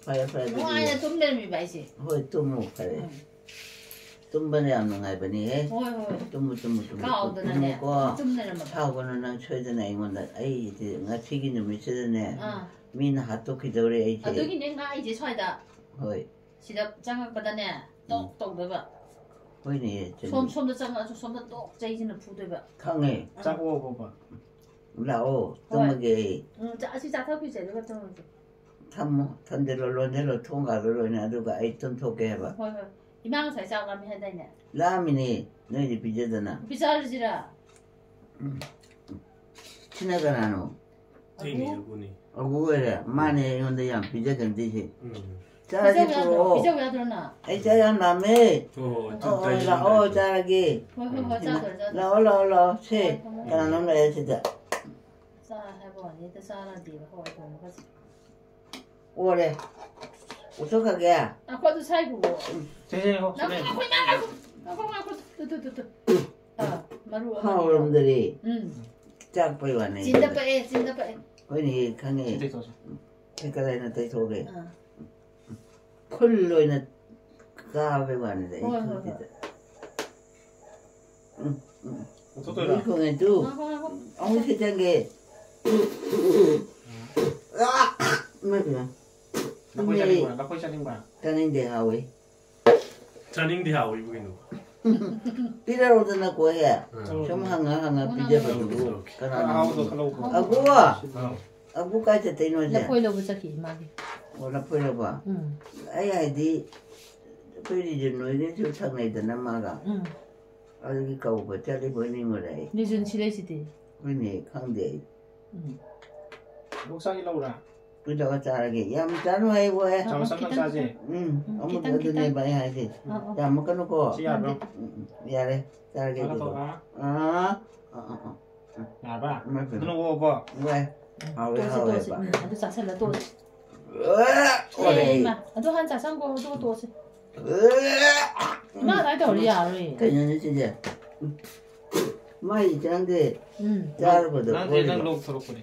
ꯐꯔꯦ, ꯐꯔꯦ, ꯑꯗꯨꯗꯤ ꯅꯨꯡꯉꯥꯏꯅ ꯇꯨꯝ ꯂꯩꯔꯝꯃꯤꯕ ꯑꯩꯁꯦ꯫ ꯍꯣꯏ, ꯇꯨꯝꯃꯨ, ꯐꯔꯦ꯫ ꯎꯝ꯫ ꯇꯨꯝꯕꯅ ꯌꯥꯝ ꯅꯨꯡꯉꯥꯏꯕꯅꯤꯍꯦ꯫ ꯍꯣꯏ, ꯍꯣꯏ꯫ ꯇꯨꯝꯃꯨ, ꯇꯨꯝꯃꯨ, ꯇꯨꯝꯃꯨ, ꯀꯥꯎꯗꯅꯅꯦ, ꯇꯨꯝꯃꯨꯀꯣ꯫ ꯇꯨꯝ ꯂꯩꯔꯝꯃꯕ꯫ ꯁꯥꯎꯒꯅꯨ ꯅꯪ ꯁꯣꯏꯗꯅ ꯑꯩꯉꯣꯟꯗ꯫ ꯑꯩꯗꯤ ꯉꯁꯤꯒꯤ ꯅꯨꯃꯤꯠꯁꯤꯗꯅꯦ, ꯑꯥ꯫ ꯃꯤꯅ ꯍꯥꯠꯇꯣꯛꯈꯤꯗꯧꯔꯦ ꯑꯩꯁꯦ꯫ ꯑꯗꯨꯒꯤꯅꯦ ꯉꯥꯛꯏꯁꯦ ꯁ꯭ꯋꯥꯏꯗ꯫ ꯍꯣꯏ꯫ ꯁꯤꯗ ꯆꯪꯉꯛꯄꯗꯅꯦ, ꯇꯣꯛ ꯎꯝ꯫ ꯇꯧꯗꯣꯏꯕ꯫ ꯍꯣꯏꯅꯦ, ꯆꯨꯝꯃꯤ꯫ ꯁꯣꯝ, ꯁꯣꯝꯗ ꯆꯪꯉꯛꯑꯁꯨ ꯁꯣꯝꯗ ꯇꯣꯛ ꯆꯩꯁꯤꯅ ꯐꯨꯗꯣꯏꯕ꯫ ꯈꯪꯉꯦ꯫ ꯆꯥꯛ ꯑꯣꯛꯑꯣꯕ꯫ ꯂꯥꯛꯑꯣ, ꯍꯣꯏ꯫ ꯇꯨꯝꯃꯒꯦ ꯑꯩ꯫ ꯎꯝ, ꯆꯥ-, ꯑꯁꯤ ꯆꯥꯊꯣꯛꯈꯤꯁꯦ, ꯑꯗꯨꯒ ꯇꯨꯝꯃꯁꯦ꯫ ꯊꯝꯃꯣ, ꯊꯝꯖꯤꯜꯂꯣ, ꯂꯣꯟꯁꯤꯜꯂꯣ, ꯊꯣꯡꯒꯥꯗꯣ ꯂꯣꯏꯅ, ꯑꯗꯨꯒ ꯑꯩ ꯇꯨꯝꯊꯣꯛꯀꯦ ꯍꯥꯏꯕ꯫ ꯍꯣꯏ, ꯍꯣꯏ꯫ ꯏꯃꯥ ꯉꯁꯥꯏ ꯆꯥꯛ ꯂꯥꯝꯃꯤ ꯍꯥꯏꯗꯥꯏꯅꯦ? ꯂꯥꯝꯃꯤꯅꯦ, ꯅꯣꯏꯗꯤ ꯄꯤꯖꯗꯅ꯫ ꯄꯤꯖꯔꯨꯁꯤꯔꯥ? ꯎꯝ꯫ ꯁꯤꯅ ꯀꯅꯥꯅꯣ? ꯑꯩꯅꯦ, ꯑꯕꯨ? ꯑꯕꯨꯅꯦ꯫ ꯑꯕꯨ ꯑꯣꯏꯔꯦ? ꯃꯥꯅꯦ ꯑꯩꯉꯣꯟꯗ ꯌꯥꯝ ꯄꯤꯖꯒꯟꯗꯣꯏꯁꯦ꯫ ꯎꯝ꯫ ꯆꯥꯁꯤ ꯄꯤꯖꯧ ꯌꯥꯗ꯭ꯔꯣ? ꯄꯨꯔꯛꯑꯣ꯫ ꯄꯤꯖꯧ ꯌꯥꯗ꯭ꯔꯣ ꯅꯪ? ꯑꯩ ꯆꯥ ꯌꯥꯝ ꯂꯥꯝꯃꯦ꯫ ꯍꯣꯏ, ꯍꯣꯏ, ꯍꯣꯏ, ꯍꯣꯏ, ꯂꯥꯛꯑꯣ, ꯆꯥꯔꯒꯦ꯫ ꯍꯣꯏ, ꯍꯣꯏ, ꯍꯣꯏ, ꯆꯥꯗꯣꯔꯦ, ꯆꯥꯗꯣꯔꯦ꯫ ꯂꯥꯛꯑꯣ, ꯂꯥꯛꯑꯣ, ꯂꯥꯛꯑꯣ꯫ ꯁꯦ, ꯍꯣꯏ, ꯍꯣꯏ, ꯍꯣꯏ꯫ ꯀꯅꯥꯅꯣꯝ ꯂꯥꯛꯑꯦ ꯁꯤꯗ꯫ ꯆꯥ ꯍꯥꯏꯕ ꯋꯥꯅꯤ, ꯍꯦꯛꯇ ꯆꯥꯔꯗꯤꯕ ꯍꯋꯥꯏ ꯊꯣꯡꯕꯒꯁꯦ꯫ ꯑꯣꯔꯦ꯫ ꯎꯠꯊꯣꯛꯈ꯭ꯔꯒꯦ꯫ ꯉꯥꯏꯈꯣ, ꯑꯗꯨ ꯁꯥꯏꯈꯣ꯫ ꯁꯦ, ꯁꯦ, ꯉꯥꯏꯈꯣ, ꯉꯥꯏꯈꯣ, ꯁꯦ꯫ ꯉꯥꯏꯈꯣ, ꯉꯥꯏꯈꯣ, ꯉꯥꯏꯈꯣ, ꯉꯥꯏꯈꯣ, ꯇꯨ, ꯇꯨ, ꯇꯨ, ꯇꯨ꯫ ꯑꯥ, ꯃꯔꯨ ꯑꯃꯅꯤ꯫ ꯍꯥꯎꯔꯝꯗꯔꯦ꯫ ꯎꯝ꯫ ꯆꯥꯛꯄꯩ ꯋꯥꯅꯦ꯫ ꯆꯤꯟꯗ ꯄꯛꯑꯦ, ꯆꯤꯟꯗ ꯄꯛꯑꯦ꯫ ꯍꯣꯏꯅꯦ, ꯈꯪꯉꯦ꯫ ꯁꯤ ꯇꯩꯊꯣꯛꯑꯁꯤ꯫ ꯁꯤ ꯀꯗꯥꯏꯅ ꯇꯩꯊꯣꯛꯑꯒꯦ? ꯑꯥ꯫ ꯐꯨꯜ ꯑꯣꯏꯅ ꯀꯥꯕꯩ ꯋꯥꯅꯤꯗ, ꯑꯩ ꯍꯣꯏ, ꯍꯣꯏ, ꯍꯣꯏ꯫ ꯈꯨꯠꯁꯤꯗ꯫ ꯎꯝ, ꯎꯝ꯫ ꯂꯧꯊꯣꯛꯇꯣꯏꯔꯣ? ꯍꯧꯖꯤꯛ ꯈꯣꯡꯉꯦ ꯇꯨ꯫ ꯉꯥꯏꯈꯣ, ꯉꯥꯏꯈꯣ꯫ ꯑꯃꯨꯛ ꯁꯤ ꯆꯪꯒꯦ꯫ ꯎꯝ꯫ ꯑꯥ! ꯏꯃꯥꯏ ꯄꯦꯝꯃ꯫ ꯂꯐꯣꯏ ꯆꯥꯅꯤꯡꯕ꯭ꯔꯥ? ꯂꯐꯣꯏ ꯆꯥꯅꯤꯡꯕ꯭ꯔꯥ? ꯆꯥꯅꯤꯡꯗꯦ, ꯍꯥꯎꯋꯤ꯫ ꯆꯥꯅꯤꯡꯗꯦ, ꯍꯥꯎꯋꯤꯕꯨ ꯀꯩꯅꯣ? ꯄꯤꯔꯛꯎꯗꯅ ꯀꯣꯏꯍꯦ꯫ ꯎꯝ꯫ ꯁꯨꯝ ꯍꯪꯉ ꯍꯪꯉ ꯑꯣ, ꯄꯤꯖꯕꯗꯨꯕꯨ ꯅꯪ ꯀꯅꯥꯅ ꯑꯍꯥꯎꯕꯗꯣ ꯈꯔ ꯂꯧꯈꯣ꯫ ꯑꯒꯣ! ꯑꯥꯎ꯫ ꯑꯒꯣ ꯀꯥꯏ ꯆꯠꯇꯣꯏꯅꯣ ꯍꯥꯏꯁꯦ? ꯂꯐꯣꯏ ꯂꯧꯕ ꯆꯠꯈꯤ ꯃꯥꯒꯤ꯫ ꯑꯣ, ꯂꯐꯣꯏ ꯂꯧꯕ? ꯎꯝ꯫ ꯑꯩ ꯍꯥꯏꯗꯤ, ꯑꯩꯈꯣꯏ ꯔꯤꯖꯟ ꯍꯣꯏꯒꯤꯁꯨ ꯊꯪꯅꯩꯗꯅ ꯃꯥꯒ꯫ ꯎꯝ꯫ ꯑꯗꯨꯒꯤ ꯀꯧꯕ ꯆꯠꯂꯤꯕꯣꯏ ꯅꯤꯡꯉꯨꯔꯦ ꯑꯩ꯫ ꯔꯤꯖꯟ ꯁꯤ ꯂꯩꯁꯤꯗꯤ꯫ ꯍꯣꯏꯅꯦ, ꯈꯪꯗꯦ ꯑꯩ꯫ ꯎꯝ꯫ ꯌꯣꯡꯆꯥꯛꯀꯤ ꯂꯧꯔꯥ? ꯀꯩꯗꯧꯔ ꯆꯥꯔꯒꯦ? ꯌꯥꯝ ꯆꯥꯅꯨ ꯍꯥꯏ, ꯍꯣꯏ꯫ ꯑꯣ, ꯆꯥꯃꯁ ꯑꯃꯇꯪ ꯈꯤꯇꯪ, ꯆꯥꯁꯦ꯫ ꯈꯤꯇꯪ꯫ ꯎꯝ, ꯎꯝ, ꯑꯃꯨꯛ ꯈꯤꯇꯪ, ꯑꯗꯨꯅꯦꯕ ꯈꯤꯇꯪ꯫ ꯑꯩ ꯍꯥꯏꯁꯦ꯫ ꯑꯥ, ꯑꯥ꯫ ꯌꯥꯝꯃꯛꯀꯅꯨꯀꯣ꯫ ꯁꯤ ꯌꯥꯕ꯭ꯔꯣ? ꯎꯝ, ꯎꯝ, ꯎꯝ, ꯌꯥꯔꯦ꯫ ꯆꯥꯔꯒꯦ ꯐꯖꯅ ꯑꯗꯨꯗꯣ꯫ ꯇꯧꯔꯒ꯫ ꯑꯥ, ꯑꯥ, ꯑꯥ, ꯑꯥ꯫ ꯌꯥꯔꯕ? ꯏꯃꯥꯏ ꯄꯦꯝꯃ꯫ ꯑꯗꯨꯅ ꯑꯣꯛꯑꯕꯣ? ꯍꯣꯏ꯫ ꯎꯝ, ꯍꯥꯎꯔꯦ, ꯇꯣꯛꯑꯁꯤ, ꯇꯣꯛꯑꯁꯤ꯫ ꯍꯥꯎꯔꯦꯕ꯫ ꯎꯝ, ꯑꯗꯨ ꯆꯥꯁꯤꯜꯂ ꯇꯣꯛꯑꯁꯤ꯫ ꯑꯦ, ꯑꯦ, ꯑꯣꯏꯔꯦ꯫ ꯏꯃꯥ, ꯑꯗꯨ ꯍꯥꯟꯅ ꯆꯥꯁꯟꯈꯣ, ꯑꯗꯨꯒ ꯇꯣꯛꯑꯁꯤ꯫ ꯑꯦ꯫ ꯏꯃꯥ, ꯑꯗꯨꯃꯥꯏꯅ ꯇꯧꯔꯗꯤ ꯌꯥꯔꯣꯏꯌꯦ꯫ ꯀꯩꯅꯣꯅꯦ ꯁꯤꯁꯦ? ꯃꯥꯏ ꯆꯪꯗꯦ꯫ ꯎꯝ꯫ ꯆꯥꯔꯕꯗꯣ ꯅꯪ, ꯅꯪ ꯑꯣꯏꯔꯕ꯫ ꯂꯣꯛ ꯊꯣꯔꯛꯄꯅꯦ꯫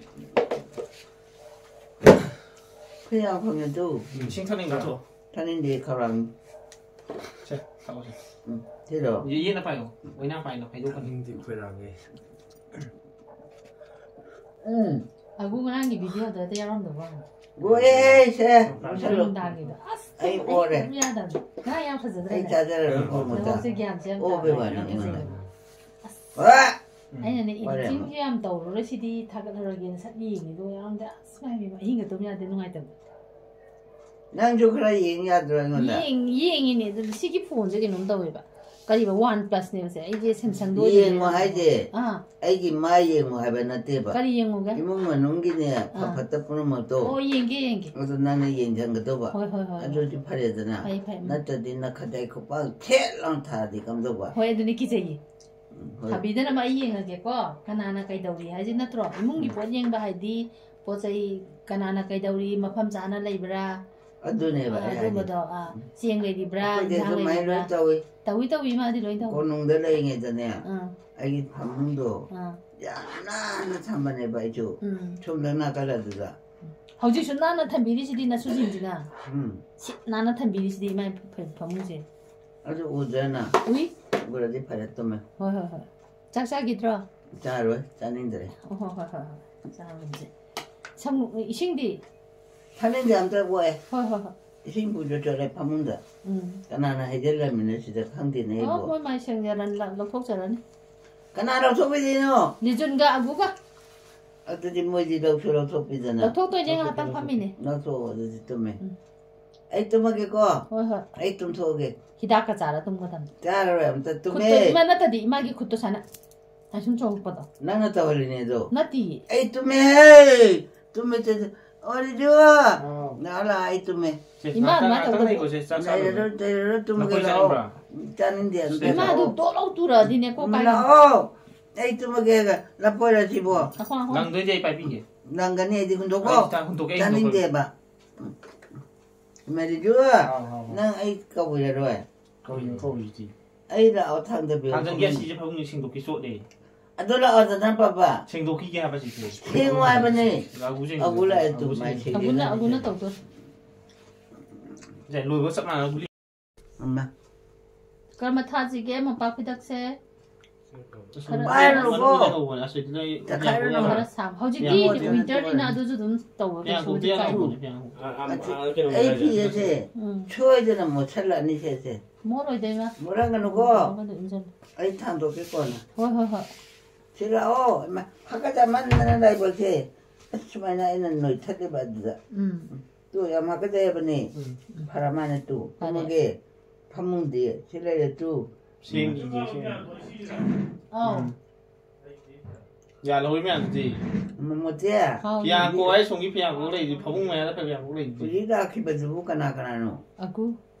ꯈꯌꯥ ꯐꯪꯉꯦ ꯇꯨ꯫ ꯏꯁꯤꯡ ꯊꯛꯅꯤꯡꯕ꯭ꯔꯣ? ꯊꯛꯑꯣ꯫ ꯊꯛꯅꯤꯡꯗꯦ, ꯈꯧꯔꯥꯡꯉꯤ꯫ ꯁꯦ, ꯊꯛꯑꯣ ꯁꯦ꯫ ꯎꯝ, ꯊꯤꯔꯣ꯫ ꯌꯦ-, ꯌꯦꯠꯅ ꯄꯥꯏꯌꯣ꯫ ꯑꯣꯏꯅꯥ ꯄꯥꯏꯅꯣ, ꯍꯩꯗꯣꯛꯀꯅꯤ꯫ ꯊꯛꯅꯤꯡꯗꯦ, ꯈꯣꯏꯔꯥꯡꯉꯦ꯫ ꯎꯝ꯫ ꯑꯒꯨ ꯉꯔꯥꯡꯒꯤ ꯚꯤꯗꯤꯑꯣꯗ ꯑꯇ ꯌꯥꯎꯔꯝꯗꯕ ꯋꯥꯅꯤ꯫ ꯒꯣꯛꯑꯦ ꯁꯦ꯫ ꯃꯨꯁꯜꯂꯨ꯫ ꯅꯨꯡꯗꯥꯡꯒꯤꯗꯣ ꯑꯁ ꯑꯩ ꯑꯩ ꯑꯣꯔꯦ꯫ ꯇꯨꯝ ꯌꯥꯗꯕꯅꯤ꯫ ꯉꯥ ꯌꯥꯝ ꯐꯖꯗ꯭ꯔꯥ ꯑꯩ ꯅꯪ? ꯆꯥꯖꯔꯅꯨ ꯃꯣꯃꯣꯇ꯫ ꯃꯣꯃꯣꯁꯦ ꯒ꯭ꯌꯥꯟꯁꯦ ꯌꯥꯝ ꯑꯣꯕꯩ ꯇꯥꯏ꯫ ꯋꯥꯅꯤ ꯌꯥꯝ ꯑꯩꯉꯣꯟꯗ꯫ ꯐꯖꯩ꯫ ꯋꯥ! ꯑꯩꯅꯅꯦ ꯋꯥꯔꯦ ꯏꯗꯤꯇꯤꯡꯁꯦ ꯌꯥꯝ ꯇꯧꯔꯨꯔ ꯁꯤꯗꯤ ꯊꯥꯒꯠꯂꯔꯒꯦꯅ ꯁꯠ ꯌꯦꯡꯉꯤꯗꯣ ꯌꯥꯝꯗꯤ ꯑꯁ ꯃꯥꯏ ꯄꯦꯝꯃ ꯑꯍꯤꯡꯒ ꯇꯨꯝ ꯌꯥꯗꯦ ꯅꯨꯡꯉꯥꯏꯇꯕꯗꯣ꯫ ꯅꯪꯁꯨ ꯈꯔ ꯌꯦꯡ ꯌꯥꯗ꯭ꯔꯣ ꯑꯩꯉꯣꯟꯗ? ꯌꯦꯡ ꯌꯦꯡꯉꯤꯅꯦ ꯑꯗꯨ ꯁꯤꯒꯤ ꯐꯣꯟꯁꯦ ꯀꯩꯅꯣꯝ ꯇꯧꯋꯦꯕ꯫ ꯀꯔꯤꯕ ꯋꯥꯟ ꯄ꯭ꯂꯁꯅꯦꯕꯁꯦ ꯑꯩꯁꯦ ꯁꯦꯝꯁꯪꯗꯣ ꯑꯣꯏꯅ ꯌꯦꯡꯉꯣ ꯂꯩꯔꯦ꯫ ꯍꯥꯏꯁꯦ ꯑꯥ ꯑꯩꯒꯤ ꯃꯥꯏ ꯌꯦꯡꯉꯣ ꯍꯥꯏꯕ ꯅꯠꯇꯦꯕ꯫ ꯀꯔꯤ ꯌꯦꯡꯉꯨꯒꯦ? ꯏꯃꯨꯡ ꯃꯅꯨꯡꯒꯤꯅꯦ ꯑꯥ꯫ ꯐꯐꯠꯇ ꯄꯨꯝꯅꯃꯛꯇꯣ ꯑꯣ ꯌꯦꯡꯒꯦ ꯌꯦꯡꯒꯦ꯫ ꯑꯗꯨ ꯅꯪꯅ ꯌꯦꯡꯁꯤꯟꯒꯗꯧꯕ꯫ ꯍꯣꯏ ꯍꯣꯏ ꯍꯣꯏ ꯍꯣꯏ꯫ ꯑꯗꯨꯗꯤ ꯐꯔꯦꯗꯅ꯫ ꯐꯩ ꯐꯩ ꯎꯝ꯫ ꯅꯠꯇ꯭ꯔꯗꯤ ꯅꯈꯗꯩ ꯈꯨꯄꯥꯛ ꯊꯦꯠ ꯂꯥꯎ ꯊꯥꯔꯗꯤ ꯀꯝꯗꯧꯕ? ꯍꯣꯏ ꯑꯗꯨꯅꯤ ꯀꯤꯖꯩꯌꯦ꯫ ꯎꯝ, ꯍꯣꯏ꯫ ꯊꯥꯕꯤꯗꯅꯕ ꯑꯩ ꯌꯦꯡꯉꯒꯦꯀꯣ꯫ ꯀꯅꯥꯅ ꯀꯩꯗꯧꯔꯤ ꯍꯥꯏꯁꯦ ꯅꯠꯇ꯭ꯔꯣ? ꯏꯃꯨꯡꯒꯤ ꯎꯝ꯫ ꯄꯣꯠ ꯌꯦꯡꯕ ꯍꯥꯏꯗꯤ ꯄꯣꯠ ꯆꯩ ꯀꯅꯥꯅ ꯀꯩꯗꯧꯔꯤ, ꯃꯐꯝ ꯆꯥꯅ ꯂꯩꯕ꯭ꯔꯥ? ꯑꯗꯨꯅꯦꯕ ꯑꯥ, ꯑꯩ ꯍꯥꯏꯁꯦ꯫ ꯑꯗꯨꯝꯕꯗꯣ ꯑꯥ, ꯆꯦꯡ ꯂꯩꯔꯤꯕ꯭ꯔꯥ, ꯑꯩꯈꯣꯏꯗꯤ ꯏꯟꯁꯥꯡ ꯑꯗꯨꯃꯥꯏꯅ ꯂꯩꯔꯤꯕ꯭ꯔꯥ? ꯂꯣꯏ ꯇꯧꯏ꯫ ꯇꯧꯏ ꯇꯧꯏ ꯏꯃꯥꯗꯤ ꯂꯣꯏ ꯇꯧꯏ꯫ ꯀꯣꯅꯨꯡꯗ ꯂꯩꯔꯤꯉꯩꯗꯅꯦ ꯑꯥ ꯑꯩꯒꯤ ꯐꯃꯨꯡꯗꯣ ꯑꯥ ꯌꯥꯝ ꯅꯥꯟꯅ ꯊꯝꯕꯅꯦꯕ ꯑꯩꯁꯨ꯫ ꯎꯝ꯫ ꯁꯣꯝꯗ ꯅꯥꯀꯜ ꯑꯗꯨꯗ꯫ ꯍꯧꯖꯤꯛꯁꯨ ꯅꯥꯟꯅ ꯊꯝꯕꯤꯔꯤꯁꯤꯗꯤ ꯅꯁꯨꯁꯤꯡꯁꯤꯅ꯫ ꯎꯝ꯫ ꯁꯤ ꯅꯥꯟꯅ ꯊꯝꯕꯤꯔꯤꯁꯤꯗꯤ ꯏꯃꯥ ꯐ- ꯐꯃꯨꯡꯁꯦ꯫ ꯑꯗꯨ ꯎꯗ꯭ꯔꯅ? ꯎꯏ꯫ ꯎꯔꯗꯤ ꯐꯔꯦ ꯇꯨꯝꯃꯦ꯫ ꯍꯣꯏ ꯍꯣꯏ ꯍꯣꯏ꯫ ꯆꯥꯛ ꯆꯥꯈꯤꯗ꯭ꯔꯣ? ꯆꯥꯔꯣꯏ, ꯆꯥꯅꯤꯡꯗ꯭ꯔꯦ꯫ ꯑꯣ ꯍꯣꯏ ꯍꯣꯏ ꯍꯣꯏ ꯍꯣꯏ꯫ ꯆꯥꯔꯨꯔꯁꯦ꯫ ꯁꯃꯨ ꯏꯁꯤꯡꯗꯤ? ꯊꯛꯅꯤꯡꯗꯦ ꯑꯝꯇ ꯑꯣꯛꯑꯦ꯫ ꯍꯣꯏ ꯍꯣꯏ ꯍꯣꯏ꯫ ꯏꯁꯤꯡ ꯄꯨꯖ ꯆꯠꯂꯦ ꯐꯃꯨꯡꯗ꯫ ꯎꯝ꯫ ꯀꯅꯥꯅ ꯍꯩꯖꯤꯜꯂꯝꯃꯤꯅꯣ ꯁꯤꯗ ꯈꯪꯗꯦꯅꯦ ꯑꯣ ꯑꯩꯕꯨ꯫ ꯃꯣꯏ ꯃꯥꯏ ꯁꯦꯡꯖꯔꯅꯤ ꯂ- ꯂꯧꯊꯣꯛꯆꯔꯅꯤ꯫ ꯀꯅꯥ ꯂꯧꯊꯣꯛꯄꯤꯗꯣꯏꯅꯣ? ꯂꯤꯖꯨꯟꯒ ꯑꯒꯨꯒ꯫ ꯑꯗꯨꯗꯤ ꯃꯣꯏꯗꯤ ꯂꯧꯁꯨ ꯂꯧꯊꯣꯛꯄꯤꯗꯅ꯫ ꯂꯧꯊꯣꯛꯇꯣꯏꯅꯦ ꯉꯥꯏꯍꯥꯛꯇꯪ ꯐꯝꯃꯤꯅꯦ꯫ ꯂꯧꯊꯣꯛꯑꯣ ꯑꯗꯨꯗꯤ ꯇꯨꯝꯃꯦ꯫ ꯎꯝ꯫ ꯑꯩ ꯇꯨꯝꯃꯒꯦꯀꯣ꯫ ꯍꯣꯏ ꯍꯣꯏ꯫ ꯑꯩ ꯇꯨꯝꯊꯣꯛꯑꯒꯦ꯫ ꯍꯤꯗꯥꯛꯀ ꯆꯥꯔ ꯇꯨꯝꯒꯗꯕꯅꯤ꯫ ꯆꯥꯔꯔꯣꯏ ꯑꯝꯇ ꯇꯨꯝꯃꯦ꯫ ꯈꯨꯠꯇꯣ ꯏꯃꯥ ꯅꯠꯇꯗꯤ ꯏꯃꯥꯒꯤ ꯈꯨꯠꯇꯣ ꯁꯥꯅ ꯑꯁꯨꯝ ꯆꯣꯡꯉꯛꯄꯗꯣ꯫ ꯅꯪꯅ ꯇꯧꯍꯜꯂꯤꯅꯦ ꯑꯗꯣ꯫ ꯅꯠꯇꯤꯌꯦ꯫ ꯑꯩ ꯇꯨꯝꯃꯦ꯫ ꯇꯨꯝꯃꯦ ꯇꯨꯝꯃꯦ꯫ ꯑꯣꯔꯤꯖꯨ꯫ ꯑꯥꯎ꯫ ꯂꯥꯛꯑꯣ ꯂꯥꯛꯑꯣ ꯑꯩ ꯇꯨꯝꯃꯦ꯫ ꯁꯦ, ꯏꯃꯥ ꯉꯥꯛꯇꯪ, ꯑꯗꯨꯃꯥꯏꯅ ꯉꯥꯛꯇꯪ ꯇꯧꯗꯕ꯫ ꯂꯩꯈꯣꯁꯦ, ꯆꯥꯛ ꯆꯥꯔꯨꯔꯣ꯫ ꯂꯩꯔꯔꯣꯏ ꯂꯩꯔꯔꯣꯏ ꯇꯨꯝꯃꯒꯦ ꯅꯈꯣꯏ ꯂꯥꯛꯑꯣ꯫ ꯆꯥꯅꯤꯡꯕ꯭ꯔꯣ? ꯆꯥꯅꯤꯡꯗꯦ ꯑꯝꯇ꯫ ꯁꯦ, ꯏꯃꯥꯗꯨ ꯂꯥꯛꯑꯣ꯫ ꯇꯣꯛ ꯂꯧ ꯇꯨꯔꯗꯤꯅꯦꯀꯣ ꯀꯥꯏ꯫ ꯂꯥꯛꯑꯣ꯫ ꯑꯩ ꯇꯨꯝꯃꯒꯦ꯫ ꯂꯐꯣꯏꯔ ꯁꯤꯕꯣ꯫ ꯑꯈꯣꯡ ꯑꯈꯣꯡ꯫ ꯅꯪꯗꯣꯏꯗꯤ ꯑꯩ ꯄꯥꯏꯕꯤꯒꯦ꯫ ꯅꯪꯒꯅꯤ ꯑꯩꯗꯤ ꯍꯨꯟꯗꯣꯛꯀꯣ꯫ ꯑꯩ ꯍꯨꯟꯇꯣꯛꯀꯦ, ꯑꯩ ꯍꯨꯟꯇꯣꯛꯀꯦ꯫ ꯆꯥꯅꯤꯡꯗꯦꯕ꯫ ꯃꯦꯔꯤꯖꯨ꯫ ꯑꯥꯎ, ꯑꯥꯎ, ꯑꯥꯎ꯫ ꯅꯪ ꯑꯩ ꯀꯧꯕꯤꯔꯔꯣꯏ꯫ ꯀꯧꯏꯅꯣ, ꯀꯧꯏꯁꯤꯗꯤ꯫ ꯑꯩ ꯂꯥꯛꯑꯣ ꯊꯥꯡꯗꯕꯤꯌꯣ꯫ ꯊꯥꯡꯖꯟꯒꯦ, ꯑꯁꯤꯁꯦ ꯐꯃꯨꯡꯁꯦ ꯁꯦꯡꯗꯣꯛꯀꯦ ꯆꯣꯠꯂꯦ꯫ ꯑꯗꯨ ꯂꯥꯛꯑꯣꯗꯅ ꯄꯥꯄꯥ꯫ ꯁꯦꯡꯗꯣꯛꯈꯤꯒꯦ ꯍꯥꯏꯕ ꯁꯤꯁꯦ꯫ ꯁꯦꯡꯉꯣ ꯍꯥꯏꯕꯅꯦ꯫ ꯑꯒꯨ ꯁꯦꯡ-, ꯑꯒꯨ ꯂꯥꯛꯑꯦ ꯑꯒꯨ ꯇꯨꯝꯃꯥꯏ ꯁꯦꯡ-, ꯁꯦꯡ-, ꯑꯒꯨꯅ ꯑꯒꯨꯅ ꯇꯧꯗꯣꯏ꯫ ꯁꯦ, ꯂꯣꯏꯕ ꯆꯞ ꯃꯥꯟꯅꯅ ꯒꯨꯂꯤ꯫ ꯑꯃ꯫ ꯀꯔꯝꯕ ꯊꯥꯁꯤꯒꯦ ꯃꯣꯝꯄꯥꯛ ꯐꯤꯗꯛꯁꯦ? ꯄꯥꯏꯔꯨꯅꯨꯀꯣ꯫ ꯇꯛꯈꯥꯏꯔꯨꯅꯨ꯫ ꯈꯔ ꯁꯥꯕ꯫ ꯍꯧꯖꯤꯛꯇꯤ ꯐꯤꯌꯥꯡꯀꯣꯛ, ꯋꯤꯟꯇꯔꯅꯤꯅ ꯐꯤꯌꯥꯡꯀꯣꯛ꯫ ꯑꯗꯨꯁꯨ ꯑꯗꯨꯝ ꯇꯧꯕ ꯐꯤꯌꯥꯡꯀꯣꯛ, ꯀꯩꯁꯨꯕꯨꯗꯤ ꯀꯥꯏꯗꯦ꯫ ꯐꯤꯌꯥꯡꯀꯣꯛꯅꯦ, ꯐꯤꯌꯥꯡꯀꯣꯛ꯫ ꯑ, ꯑ, ꯑ, ꯀꯩꯅꯣ ꯑꯩ ꯍꯥꯏꯔꯦ꯫ ꯐꯤꯁꯦ ꯎꯝ꯫ ꯁꯣꯏꯗꯅ ꯃꯣꯠꯁꯜꯂꯛꯑꯅꯤ ꯁꯦ, ꯁꯦ꯫ ꯃꯣꯠꯂꯣꯏꯗ, ꯏꯃꯥ꯫ ꯃꯣꯠꯂꯝꯒꯅꯨꯀꯣ꯫ ꯑꯃꯗ ꯏꯟꯁꯤꯜꯂꯨ꯫ ꯑꯩ ꯊꯥꯡꯗꯣꯛꯀꯦ ꯀꯣꯟꯅ꯫ ꯍꯣꯏ, ꯍꯣꯏ, ꯍꯣꯏ꯫ ꯁꯤ ꯂꯥꯛꯑꯣ꯫ ꯏꯃꯥ, ꯍꯥꯀꯠꯆꯃꯟꯗꯅ ꯂꯥꯏꯕꯛꯁꯦ꯫ ꯑꯁ, ꯁꯨꯃꯥꯏꯅ ꯑꯩꯅ ꯅꯣꯏꯊꯠꯂꯤꯕ ꯑꯗꯨꯗ꯫ ꯎꯝ꯫ ꯇꯨ, ꯌꯥꯝ ꯍꯥꯀꯠꯆꯩ ꯍꯥꯏꯕꯅꯤ꯫ ꯎꯝ꯫ ꯐꯔ ꯃꯥꯅ ꯇꯨ꯫ ꯐꯔꯦ꯫ ꯇꯨꯝꯃꯒꯦ꯫ ꯐꯃꯨꯡꯗꯤ ꯁꯤ ꯂꯩꯔꯦ ꯇꯨ꯫ ꯁꯦꯡꯗ꯭ꯔꯤꯌꯦ, ꯁꯦꯡꯗ꯭ꯔꯤ꯫ ꯑꯥꯎ꯫ ꯎꯝ꯫ ꯌꯥꯜꯍꯧꯔꯤ ꯃꯌꯥꯝꯗꯨꯗꯤ꯫ ꯃꯃꯣꯠꯁꯦ꯫ ꯍꯥꯎ꯫ ꯐꯤꯌꯥꯡꯀꯣꯛ ꯍꯥꯏ ꯁꯣꯝꯒꯤ ꯐꯤꯌꯥꯡꯀꯣꯛ ꯂꯩꯗꯤ, ꯐꯃꯨꯡ ꯃꯌꯥꯗ ꯐꯤꯌꯥꯡꯀꯣꯛ ꯂꯩꯗꯤ꯫ ꯍꯧꯖꯤꯛ ꯂꯥꯛꯈꯤꯕꯗꯨꯕꯨ ꯀꯅꯥ ꯀꯅꯥꯅꯣ? ꯑꯒꯨ꯫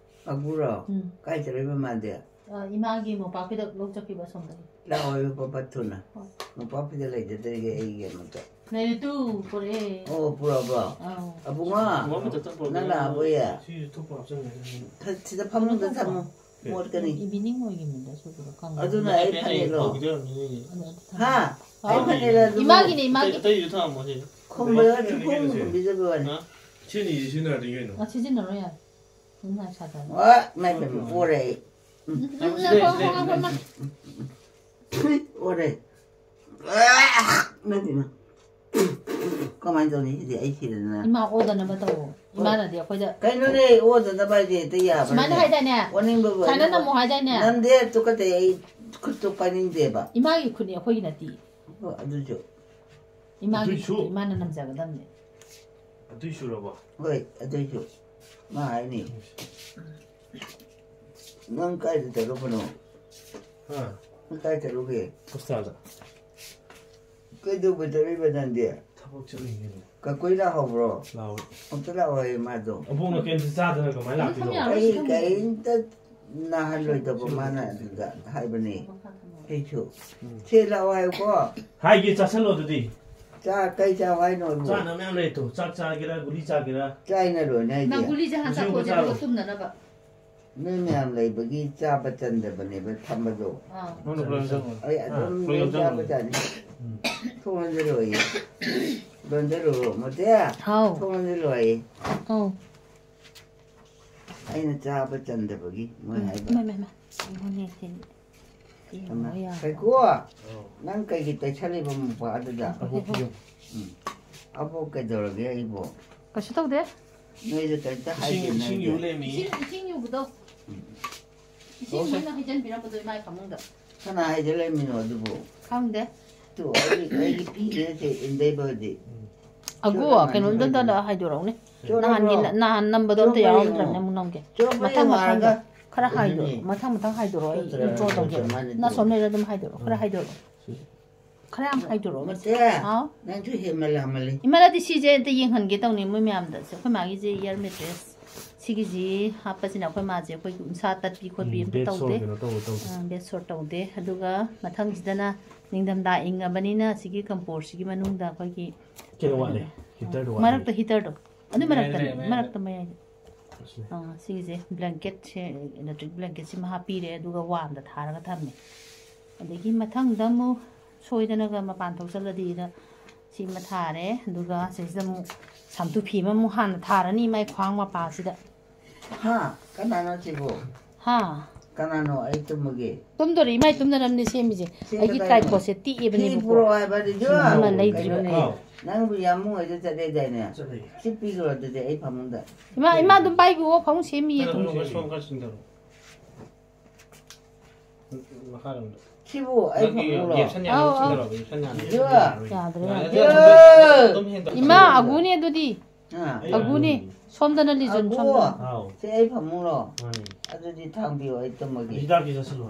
ꯑꯒꯨꯔꯣ? ꯎꯝ꯫ ꯀꯥꯏ ꯆꯠꯂꯤꯕ ꯃꯥꯗꯤ? ꯑ, ꯏꯃꯥꯒꯤ ꯃꯣꯝꯄꯥꯛ ꯐꯤꯗꯛ ꯂꯧ ꯆꯠꯈꯤꯕ ꯑꯁꯣꯝꯗꯒꯤ꯫ ꯂꯥꯛꯑꯣ, ꯄꯠ ꯄꯠ ꯊꯨꯅ꯫ ꯍꯣꯏ꯫ ꯃꯣꯝꯄꯥꯛ ꯐꯤꯗꯛ ꯂꯩꯖꯗ꯭ꯔꯤꯒꯦ ꯑꯩꯒꯤ ꯑꯃꯠꯇ꯫ ꯂꯩꯔꯦ ꯇꯨ, ꯄꯨꯔꯛꯑꯦ꯫ ꯑꯣ, ꯄꯨꯔꯛꯑꯕꯣ? ꯑꯧ꯫ ꯑꯕꯨꯡꯉꯣ, ꯃꯣꯝꯄꯥꯛ ꯐꯤꯗꯛꯇꯪ ꯄꯨꯔꯛꯑꯣ꯫ ꯅꯪ ꯂꯥꯛꯑꯕꯣ, ꯌꯥ? ꯁꯤꯁꯨ ꯊꯨꯞꯄ ꯍꯥꯞꯆꯟꯒꯗꯕꯅꯤ꯫ ꯊ-, ꯁꯤꯗ ꯐꯃꯨꯡꯗ ꯊꯝꯃꯣ꯫ ꯃꯣꯠꯀꯅꯤ꯫ ꯏꯚꯤꯅꯤꯡ ꯑꯣꯏꯈꯤꯕꯅꯤꯗ, ꯁꯨꯕꯗꯣ ꯀꯪꯉꯦ꯫ ꯑꯗꯨꯅ ꯑꯩ ꯐꯅꯦꯛꯂꯣ? ꯀꯧꯈꯤꯗꯣꯏ ꯑꯣꯏꯔꯝꯅꯤ꯫ ꯑꯗꯨ, ꯑꯗꯨ ꯊꯝꯃꯣ꯫ ꯍꯥ? ꯑꯩ ꯑꯧ꯫ ꯐꯅꯦꯛꯂꯣ ꯑꯗꯨꯕꯨ? ꯏꯃꯥꯒꯤꯅꯦ, ꯏꯃꯥꯒꯤ꯫ ꯑꯇꯩ-, ꯑꯇꯩꯁꯨ ꯊꯝꯃꯝꯃꯣ ꯁꯤ꯫ ꯈꯨꯝꯕꯗ ꯊꯨꯝꯐꯝ ꯈꯨꯝꯕꯤꯖꯕ ꯋꯥꯅꯤ꯫ ꯍꯥ? ꯁꯤꯅꯤꯁꯤ ꯁꯤꯖꯤꯟꯅꯔꯗꯤ ꯀꯩꯅꯣ? ꯑ, ꯁꯤꯖꯤꯟꯅꯔꯣ ꯌꯥꯔꯦ꯫ ꯅꯨꯡꯁꯥ ꯁꯥꯗꯕ꯫ ꯋꯥ, ꯏꯃꯥꯏ ꯄꯦꯝꯃ, ꯑꯣꯔꯦ ꯑꯩ꯫ ꯎꯝ, ꯎꯝ, ꯉꯥꯏꯈꯣ, ꯉꯥꯏꯈꯣ, ꯉꯥꯏꯈꯣ, ꯏꯃꯥ꯫ ꯁꯨꯏꯠ ꯑꯣꯔꯦ꯫ ꯏꯃꯥꯏ ꯄꯦꯝꯃ꯫ ꯀꯃꯥꯏꯅ ꯇꯧꯅꯤ ꯁꯤꯗꯤ? ꯑꯩ ꯁꯤꯔꯦꯗꯅ꯫ ꯏꯃꯥ ꯑꯣꯗꯅꯕ ꯇꯧꯋꯣ꯫ ꯍꯣꯏ꯫ ꯏꯃꯥꯅꯗꯤ ꯑꯩꯈꯣꯏꯗ ꯀꯩꯅꯣꯅꯦ, ꯑꯣꯗꯅꯕ ꯍꯥꯏꯁꯦ ꯍꯦꯛꯇ ꯌꯥꯕ꯭ꯔꯥꯅꯦ? ꯁꯨꯃꯥꯏꯅ ꯍꯥꯏꯗꯥꯏꯅꯦ? ꯑꯣꯅꯤꯡꯕꯕꯨ ꯁꯨꯃꯥꯏꯅ ꯑꯣꯅꯤꯡꯕ꯫ ꯅꯝꯃꯣ ꯍꯥꯏꯗꯥꯏꯅꯦ? ꯅꯝꯗꯦ, ꯇꯨꯀꯠꯆꯩ, ꯑꯩ ꯈꯨꯠꯇꯣ ꯄꯥꯏꯅꯤꯡꯗꯦꯕ꯫ ꯏꯃꯥꯒꯤ ꯈꯨꯠꯅꯤ, ꯑꯩꯈꯣꯏꯒꯤ ꯅꯠꯇꯦ꯫ ꯍꯣꯏ, ꯑꯗꯨꯁꯨ꯫ ꯏꯃꯥꯒꯤ ꯑꯗꯨꯏꯁꯨ꯫ ꯈꯨꯠꯇꯣ ꯏꯃꯥꯅ ꯅꯝꯖꯒꯗꯕꯅꯦ꯫ ꯑꯗꯨꯏ ꯁꯨꯔꯕꯣ? ꯍꯣꯏ, ꯑꯗꯨꯏꯁꯨ꯫ ꯃꯥ ꯍꯥꯏꯅꯤ꯫ ꯅꯪ ꯀꯥꯏꯗ ꯆꯠꯂꯨꯕꯅꯣ? ꯍꯥ? ꯅꯪ ꯀꯥꯏ ꯆꯠꯂꯨꯒꯦ? ꯍꯣꯁꯄꯤꯇꯥꯜꯗ꯫ ꯀꯩꯗꯧꯕ ꯆꯠꯂꯨꯏꯕ ꯅꯪꯗꯤ? ꯊꯕꯛ ꯆꯠꯂꯨꯏꯅꯦ꯫ ꯀꯀꯨꯏ ꯂꯥꯛꯍꯧꯕ꯭ꯔꯣ? ꯂꯥꯛꯍꯧꯋꯤ꯫ ꯑꯝꯇ ꯂꯥꯛꯑꯣ ꯍꯥꯏꯌꯦ ꯃꯥꯗꯣ꯫ ꯑꯕꯣꯛꯅ ꯀꯩꯝꯇ ꯆꯥꯗꯅ ꯀꯃꯥꯏꯅ ꯂꯥꯛꯇꯣꯏꯅꯣ? ꯑꯩ ꯀꯔꯤꯝꯇ ꯅꯥꯍꯜꯂꯣꯏꯗꯕ ꯃꯥꯅ ꯑꯗꯨꯗ ꯍꯥꯏꯕꯅꯦ꯫ ꯑꯩꯁꯨ꯫ ꯎꯝ꯫ ꯁꯦ ꯂꯥꯛꯑꯣ ꯍꯥꯏꯌꯨꯀꯣ꯫ ꯍꯥꯏꯒꯦ, ꯆꯥꯁꯜꯂꯣ ꯑꯗꯨꯗꯤ꯫ ꯆꯥ-, ꯀꯩ ꯆꯥꯎ ꯍꯥꯏꯅꯣ ꯑꯩꯕꯨ? ꯆꯥꯅꯕ ꯃꯌꯥꯝ ꯂꯩ ꯇꯨ꯫ ꯆꯥꯛ ꯆꯥꯒꯦꯔꯥ, ꯒꯨꯂꯤ ꯆꯥꯒꯦꯔꯥ? ꯆꯥꯏꯅ ꯂꯣꯏꯅ ꯑꯩꯗꯤ꯫ ꯅꯪ ꯒꯨꯂꯤꯁꯦ ꯍꯥꯟꯅ ꯍꯧꯖꯤꯛ ꯑꯃꯨꯛ ꯆꯥꯊꯣꯛꯑꯁꯦ, ꯆꯥꯔꯣ꯫ ꯑꯗꯨꯒ ꯇꯨꯝꯅꯅꯕ꯫ ꯅꯣꯏ ꯃꯌꯥꯝ ꯂꯩꯕꯒꯤ ꯆꯥꯕ ꯆꯟꯗꯕꯅꯦꯕ ꯊꯝꯕꯗꯣ꯫ ꯑꯥ꯫ ꯅꯪꯅ ꯄꯨꯔꯥ ꯆꯪꯉꯣ꯫ ꯑꯩ ꯑꯗꯨꯝ ꯑꯥ, ꯂꯣꯏ ꯆꯥꯕ ꯆꯪꯉꯣ꯫ ꯆꯥꯅꯤ꯫ ꯎꯝ꯫ ꯊꯣꯡ ꯂꯣꯟꯖꯜꯂꯣꯌꯦ꯫ ꯂꯣꯟꯖꯜꯂꯨꯔꯣ, ꯃꯣꯇꯦ꯫ ꯍꯥꯎ꯫ ꯊꯣꯡ ꯂꯣꯟꯖꯜꯂꯣꯌꯦ꯫ ꯑꯧ꯫ ꯑꯩꯅ ꯆꯥꯕ ꯆꯟꯗꯕꯒꯤ ꯃꯣꯏ ꯎꯝ, ꯍꯥꯏꯕ꯫ ꯏꯃꯥ, ꯏꯃꯥ, ꯏꯃꯥ꯫ ꯑꯩꯉꯣꯟꯗ ꯌꯦꯡꯁꯤꯟ-, ꯌꯥꯔꯦ꯫ ꯀꯩꯀꯨ, ꯅꯪ ꯀꯩꯒꯤ ꯇꯩꯁꯜꯂꯤꯕ ꯃꯨꯛꯄ ꯑꯗꯨꯗ? ꯑꯕꯣꯛ ꯄꯤꯌꯨ꯫ ꯎꯝ꯫ ꯑꯕꯣꯛ ꯀꯩꯗꯧꯔꯒꯦ ꯑꯩꯕꯣ? ꯀꯩꯁꯨ ꯇꯧꯗꯦ꯫ ꯅꯣꯏꯗ ꯀꯩꯝꯇ ꯏꯁꯤꯡ, ꯍꯥꯏꯗꯦ ꯏꯁꯤꯡ ꯅꯣꯏꯗꯤ꯫ ꯌꯨ ꯂꯩꯔꯝꯃꯤ꯫ ꯏꯁꯤꯡ, ꯏꯁꯤꯡ ꯌꯨꯕꯗꯣ꯫ ꯎꯝ꯫ ꯏꯁꯤꯡ ꯂꯣꯏꯅ ꯍꯩꯖꯤꯟꯕꯤꯔꯝꯕꯗꯣ ꯏꯃꯥꯏ ꯐꯃꯨꯡꯗ꯫ ꯀꯅꯥ ꯍꯩꯖꯤꯜꯂꯝꯃꯤꯅꯣ ꯑꯗꯨꯕꯨ? ꯈꯪꯗꯦ꯫ ꯇꯨ, ꯑꯩ, ꯑꯩꯒꯤ ꯄꯤꯒꯦ ꯅꯠꯇꯦ, ꯏꯟꯗꯩꯕꯗꯤ꯫ ꯎꯝ꯫ ꯑꯒꯨ, ꯆꯣꯠꯂꯝꯃꯅꯤ ꯀꯩꯅꯣꯝꯇ ꯍꯥꯏꯗꯣ꯫ ꯍꯥꯏꯗꯣꯔꯛꯎꯅꯦ꯫ ꯆꯣꯠꯂꯕ꯭ꯔꯣ? ꯅꯍꯥꯟꯒꯤ ꯂ-, ꯅꯍꯥꯟ ꯅꯝꯕꯗꯣ ꯑꯝꯇ ꯆꯣꯠꯄ꯭ꯔꯣ ꯌꯥꯎꯔꯝꯗ꯭ꯔꯕꯅꯦ, ꯌꯦꯡꯉꯣ꯫ ꯑꯃꯨꯛ ꯅꯝꯒꯦ꯫ ꯆꯣꯠꯄ꯭ꯔꯣ ꯃꯊꯪ ꯌꯦꯡꯉꯣ ꯃꯊꯪꯗꯣ ꯍꯥꯏꯔꯒ꯫ ꯈꯔ ꯍꯥꯏꯗꯣ-, ꯑꯗꯨꯅꯦ꯫ ꯃꯊꯪ ꯃꯊꯪ ꯍꯥꯏꯗꯣꯔꯛꯑꯣ, ꯑꯩ ꯆꯣꯠꯇ꯭ꯔꯥ ꯏꯟꯇ꯭ꯔꯣ ꯇꯧꯒꯦ꯫ ꯆꯣꯠꯇ꯭ꯔꯥ ꯅꯪ ꯑꯁꯣꯝ ꯂꯩꯔ ꯑꯗꯨꯝ ꯍꯥꯏꯗꯣꯔꯛꯑꯣ, ꯈꯔ ꯍꯥꯏꯗꯣꯔꯛꯑꯣ꯫ ꯁꯤ꯫ ꯈꯔ ꯌꯥꯝ ꯍꯥꯏꯗꯣꯔꯛꯑꯣ꯫ ꯃꯆꯦ, ꯍꯥꯎ? ꯅꯪꯁꯨ ꯍꯦꯟꯃꯜꯂꯝꯃꯜꯂꯤ꯫ ꯏꯃꯥꯅꯗꯤ ꯁꯤꯁꯦ ꯑꯝꯇ ꯌꯦꯡꯍꯟꯒꯦ ꯇꯧꯅꯤ, ꯃꯣꯏ ꯃꯌꯥꯝꯗ꯫ ꯁꯦ, ꯑꯩꯈꯣꯏ ꯃꯥꯒꯤꯁꯦ ear mattress꯫ ꯁꯤꯒꯤꯁꯤ ꯍꯥꯞꯄꯁꯤꯅ ꯑꯩꯈꯣꯏ ꯃꯥꯁꯦ ꯑꯩꯈꯣꯏꯒꯤ ꯎꯟꯁꯥ ꯇꯠꯄꯤ ꯈꯣꯠꯄꯤ ꯎꯝ, ꯑꯝꯇ bed sore ꯇꯧꯗꯦ꯫ ꯀꯩꯅꯣ ꯇꯧꯕ ꯇꯧꯗꯦ꯫ ꯑ, bed sore ꯇꯧꯗꯦ꯫ ꯑꯗꯨꯒ ꯃꯊꯪꯁꯤꯗꯅ ꯅꯤꯡꯊꯝꯊꯥ ꯏꯪꯉꯕꯅꯤꯅ ꯁꯤꯒꯤ ꯀꯝꯄꯣꯔꯠꯁꯤꯒꯤ ꯃꯅꯨꯡꯗ ꯑꯩꯈꯣꯏꯒꯤ ꯀꯩꯅꯣ ꯋꯥꯠꯂꯦ? ꯑ, heaterꯗꯣ ꯋꯥꯠꯂꯦ꯫ ꯃꯔꯛꯇ heaterꯗꯣ꯫ ꯑꯗꯨ ꯃꯌꯥꯏꯗ ꯃꯔꯛꯇꯅꯦ, ꯂꯩꯔꯦ, ꯃꯌꯥꯏꯗ꯫ ꯃꯔꯛꯇ ꯃꯌꯥꯏꯗ꯫ ꯑꯁꯤꯅꯦ꯫ ꯑ, ꯁꯤꯒꯤꯁꯦ blanket ꯁꯦ, electric blanket ꯁꯤꯃ ꯍꯥꯞꯄꯤꯔꯦ, ꯑꯗꯨꯒ ꯋꯥꯟꯗ ꯊꯥꯔꯒ ꯊꯝꯃꯦ꯫ ꯑꯗꯒꯤ ꯃꯊꯪꯗ ꯑꯃꯨꯛ ꯁꯣꯏꯗꯅꯒ ꯃꯄꯥꯟ ꯊꯣꯛꯆꯜꯂꯗꯤꯅ ꯁꯤꯃ ꯊꯥꯔꯦ, ꯑꯗꯨꯒ ꯁꯤꯁꯤꯗ ꯑꯃꯨꯛ ꯁꯥꯝꯇꯨ ꯐꯤ ꯑꯃꯃꯨꯛ ꯍꯥꯟꯅ ꯊꯥꯔꯅꯤ ꯃꯥꯏ ꯈ꯭ꯋꯥꯡ ꯃꯄꯥꯁꯤꯗ꯫ ꯍꯥ? ꯀꯅꯥꯅꯣ ꯁꯤꯕꯨ? ꯍꯥ? ꯀꯅꯥꯅꯣ ꯑꯩ ꯇꯨꯝꯃꯒꯦ? ꯇꯨꯝꯗꯣꯔꯦ, ꯏꯃꯥꯏ ꯇꯨꯝꯅꯔꯝꯅꯦ ꯁꯦꯝꯃꯤꯁꯦ꯫ ꯁꯤ ꯑꯩꯒꯤ ꯀꯗꯥꯏꯅꯣ? Tripodꯁꯦ ꯇꯦꯛꯑꯦꯕꯅꯦꯕꯀꯣ꯫ ꯐꯤ ꯄꯨꯔꯛꯑꯣ ꯍꯥꯏꯕꯅꯤꯗꯣ꯫ ꯁꯤ ꯑꯃ ꯂꯩꯗ꯭ꯔꯤꯕ꯫ ꯀꯩꯅꯣꯅꯦ? ꯑꯥꯎ꯫ ꯅꯪꯕꯨ ꯌꯥꯝ ꯃꯣꯏꯗ ꯆꯠꯂꯦꯗꯥꯏꯅꯦ? ꯆꯠꯂꯦ꯫ ꯁꯤ ꯄꯤꯈ꯭ꯔꯣ ꯑꯗꯨꯗꯤ ꯑꯩ ꯐꯃꯨꯡꯗ꯫ ꯏꯃꯥ, ꯏꯃꯥ ꯑꯗꯨꯝ ꯄꯥꯏꯈꯣ, ꯐꯃꯨꯡ ꯁꯦꯝꯃꯤꯌꯦ꯫ ꯀꯩꯅꯣ, ꯁꯣꯝ ꯈꯔ ꯆꯤꯡꯊꯔꯣ꯫ ꯃꯈꯥꯔꯣꯝꯗ꯫ ꯁꯤꯕꯨ ꯑꯩ ꯅꯪꯒꯤ ꯐꯃꯨꯡꯂꯣ? Caption ꯌꯥꯝ ꯑꯧ, ꯑꯧ꯫ ꯆꯤꯡꯊꯔꯣ, caption ꯌꯥꯝ ꯌꯥꯗ꯭ꯔꯦ꯫ ꯌꯥꯗ꯭ꯔꯦ, ꯌꯥꯗ꯭ꯔꯦ꯫ ꯌꯥꯗ꯭ꯔꯦ꯫ ꯑꯗꯨꯝ ꯍꯦꯟꯗ-, ꯏꯃꯥ, ꯑꯗꯨꯝ ꯍꯦꯟꯗ-, ꯑꯒꯨꯅꯦ ꯑꯗꯨꯗꯤ꯫ ꯍꯥ? ꯑꯒꯨꯅꯦ꯫ ꯁꯣꯝꯗꯅ ꯂꯤꯖꯣꯟ, ꯑꯒꯨ꯫ ꯁꯣꯝꯗꯅ꯫ ꯑꯥꯎ꯫ ꯁꯤ ꯑꯩ ꯐꯃꯨꯡꯂꯣ? ꯃꯥꯅꯦ꯫ ꯑꯗꯨꯗꯤ ꯊꯥꯡꯕꯤꯌꯣ, ꯑꯩ ꯇꯨꯝꯃꯒꯦ꯫ ꯍꯤꯗꯥꯛꯀꯤ ꯆꯥꯁꯤꯜꯂꯣ꯫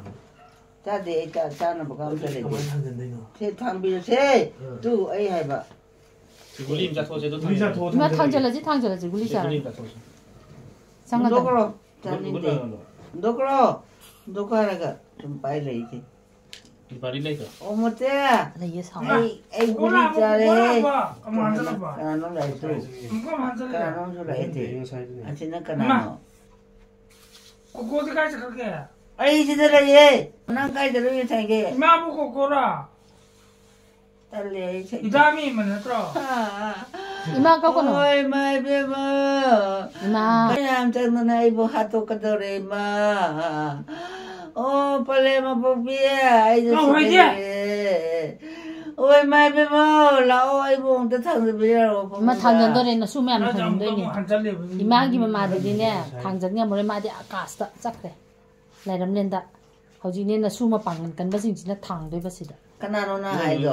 ꯆꯥꯗꯦ, ꯑꯩ ꯆꯥ-, ꯆꯥꯅꯕꯒ ꯑꯝꯇ ꯑꯗꯨꯗꯤ ꯂꯩꯇꯦ꯫ ꯀꯃꯥꯏꯅ ꯊꯥꯡꯖꯤꯟꯗꯣꯏꯅꯣ? ꯁꯦ ꯊꯥꯡꯕꯤꯔꯁꯦ꯫ ꯑꯥ꯫ ꯇꯨ, ꯑꯩ ꯍꯥꯏꯕ꯫ ꯁꯤ ꯒꯨꯂꯤ ꯑꯃ ꯆꯥꯊꯣꯛꯑꯁꯦ, ꯑꯗꯨ ꯒꯨꯂꯤ ꯊꯥꯡꯖꯤꯜꯂꯣ꯫ ꯆꯥꯊꯣꯛꯑꯣ, ꯏꯃꯥ, ꯊꯥꯡꯖꯤꯜꯂꯣ꯫ ꯊꯥꯡꯖꯜꯂꯁꯤ, ꯊꯥꯡꯖꯜꯂꯁꯤ, ꯒꯨꯂꯤ ꯁꯤ ꯒꯨꯂꯤ ꯆꯥꯔꯒ꯫ ꯑꯃ ꯆꯥꯊꯣꯛꯑꯁꯦ꯫ ꯆꯪꯒꯗꯕꯅꯤ꯫ ꯍꯨꯟꯗꯣꯛꯈ꯭ꯔꯣ, ꯆꯥꯅꯤꯡꯗꯦ꯫ ꯍꯨꯟꯗꯣꯛꯈ꯭ꯔꯣ꯫ ꯍꯨꯟꯗꯣꯛꯈ꯭ꯔꯣ ꯍꯥꯏꯔꯒ ꯁꯨꯝ ꯄꯥꯏ ꯂꯩꯁꯦ꯫ ꯒꯥꯔꯤ ꯂꯩꯇ꯭ꯔꯣ? ꯑꯣ, ꯃꯣꯇꯦ꯫ ꯂꯩꯌꯦ, ꯁꯥꯎ꯫ ꯑꯩ, ꯑꯩ ꯒꯨꯂꯤ ꯀꯣꯂꯥꯕ, ꯆꯥꯔꯦ꯫ ꯀꯣꯂꯥꯕ꯫ ꯀꯃꯥꯏꯅ ꯆꯠꯂꯕ? ꯀꯅꯥꯅꯣ ꯂꯥꯛꯏꯗꯣ? ꯑꯃꯨꯛꯀ ꯍꯟꯖꯜꯂꯦ꯫ ꯀꯅꯥꯅꯣꯝꯁꯨ ꯂꯥꯛꯑꯦ꯫ ꯉꯁꯥꯏꯗꯨꯅꯦ꯫ ꯑꯁꯤꯅ ꯀꯅꯥꯅꯣ? ꯏꯃꯥ! ꯀꯣꯀꯣꯗꯤ ꯀꯥꯏ ꯆꯠꯈ꯭ꯔꯒꯦ? ꯑꯩ ꯁꯤꯗ ꯂꯩꯌꯦ꯫ ꯅꯪ ꯀꯥꯏꯗ ꯂꯣꯏ ꯉꯁꯥꯏꯒꯦ? ꯏꯃꯥꯕꯨ ꯀꯣꯀꯣꯔꯣ? ꯇꯜꯂꯦ ꯑꯩ ꯁꯦ-, ꯏꯗꯥꯃꯤ ꯑꯃ ꯅꯠꯇ꯭ꯔꯣ? ꯏꯃꯥ ꯀꯧꯒꯅꯨ꯫ ꯍꯣꯏ, ꯏꯃꯥ ꯏꯕꯦꯝꯃ꯫ ꯏꯃꯥ꯫ ꯃꯌꯥꯝ ꯆꯪꯗꯅ ꯑꯩꯕꯨ ꯍꯥꯠꯇꯣꯛꯀꯗꯧꯔꯦ, ꯏꯃꯥ꯫ ꯑꯣ, ꯄꯂꯦꯝ ꯑꯄꯣꯛꯄꯤ, ꯑꯩꯁꯨ ꯀꯥꯎ ꯍꯥꯏꯗꯦ꯫ ꯁꯤꯗ ꯂꯩꯔꯦ꯫ ꯑꯣꯏ, ꯃꯥꯏ ꯄꯦꯝꯃ, ꯂꯥꯛꯑꯣ, ꯑꯩꯕꯨ ꯑꯃꯨꯛꯇ ꯊꯥꯡꯖꯟꯕꯤꯔꯛꯑꯣ, ꯄꯥꯕꯨꯡꯗ꯫ ꯃꯥ ꯊꯥꯡꯖꯟꯗꯣꯔꯦ, ꯅꯁꯨ ꯃꯌꯥꯝ ꯅꯪꯁꯨ ꯑꯃꯨꯛ ꯊꯥꯡꯖꯟꯗꯣꯏꯅꯦ꯫ ꯑꯃꯨꯛ ꯍꯟꯖꯜꯂꯦꯕ꯫ ꯏꯃꯥꯒꯤ ꯃꯃꯥꯗꯗꯤꯅꯦ, ꯊꯥꯡꯖꯟ ꯉꯝꯃꯔꯣꯏ, ꯃꯥꯗꯤ ꯑꯀꯥꯁꯇ ꯆꯠꯈ꯭ꯔꯦ, ꯂꯩꯔꯝꯂꯦꯟꯗ꯫ ꯍꯧꯖꯤꯛꯅꯦ, ꯅꯁꯨ ꯃꯄꯥꯡꯒꯜ ꯀꯟꯕꯁꯤꯡꯁꯤꯅ ꯊꯥꯡꯗꯣꯏꯕ ꯁꯤꯗ꯫ ꯀꯅꯥꯅꯣ ꯅꯪ ꯍꯥꯏꯗꯣ?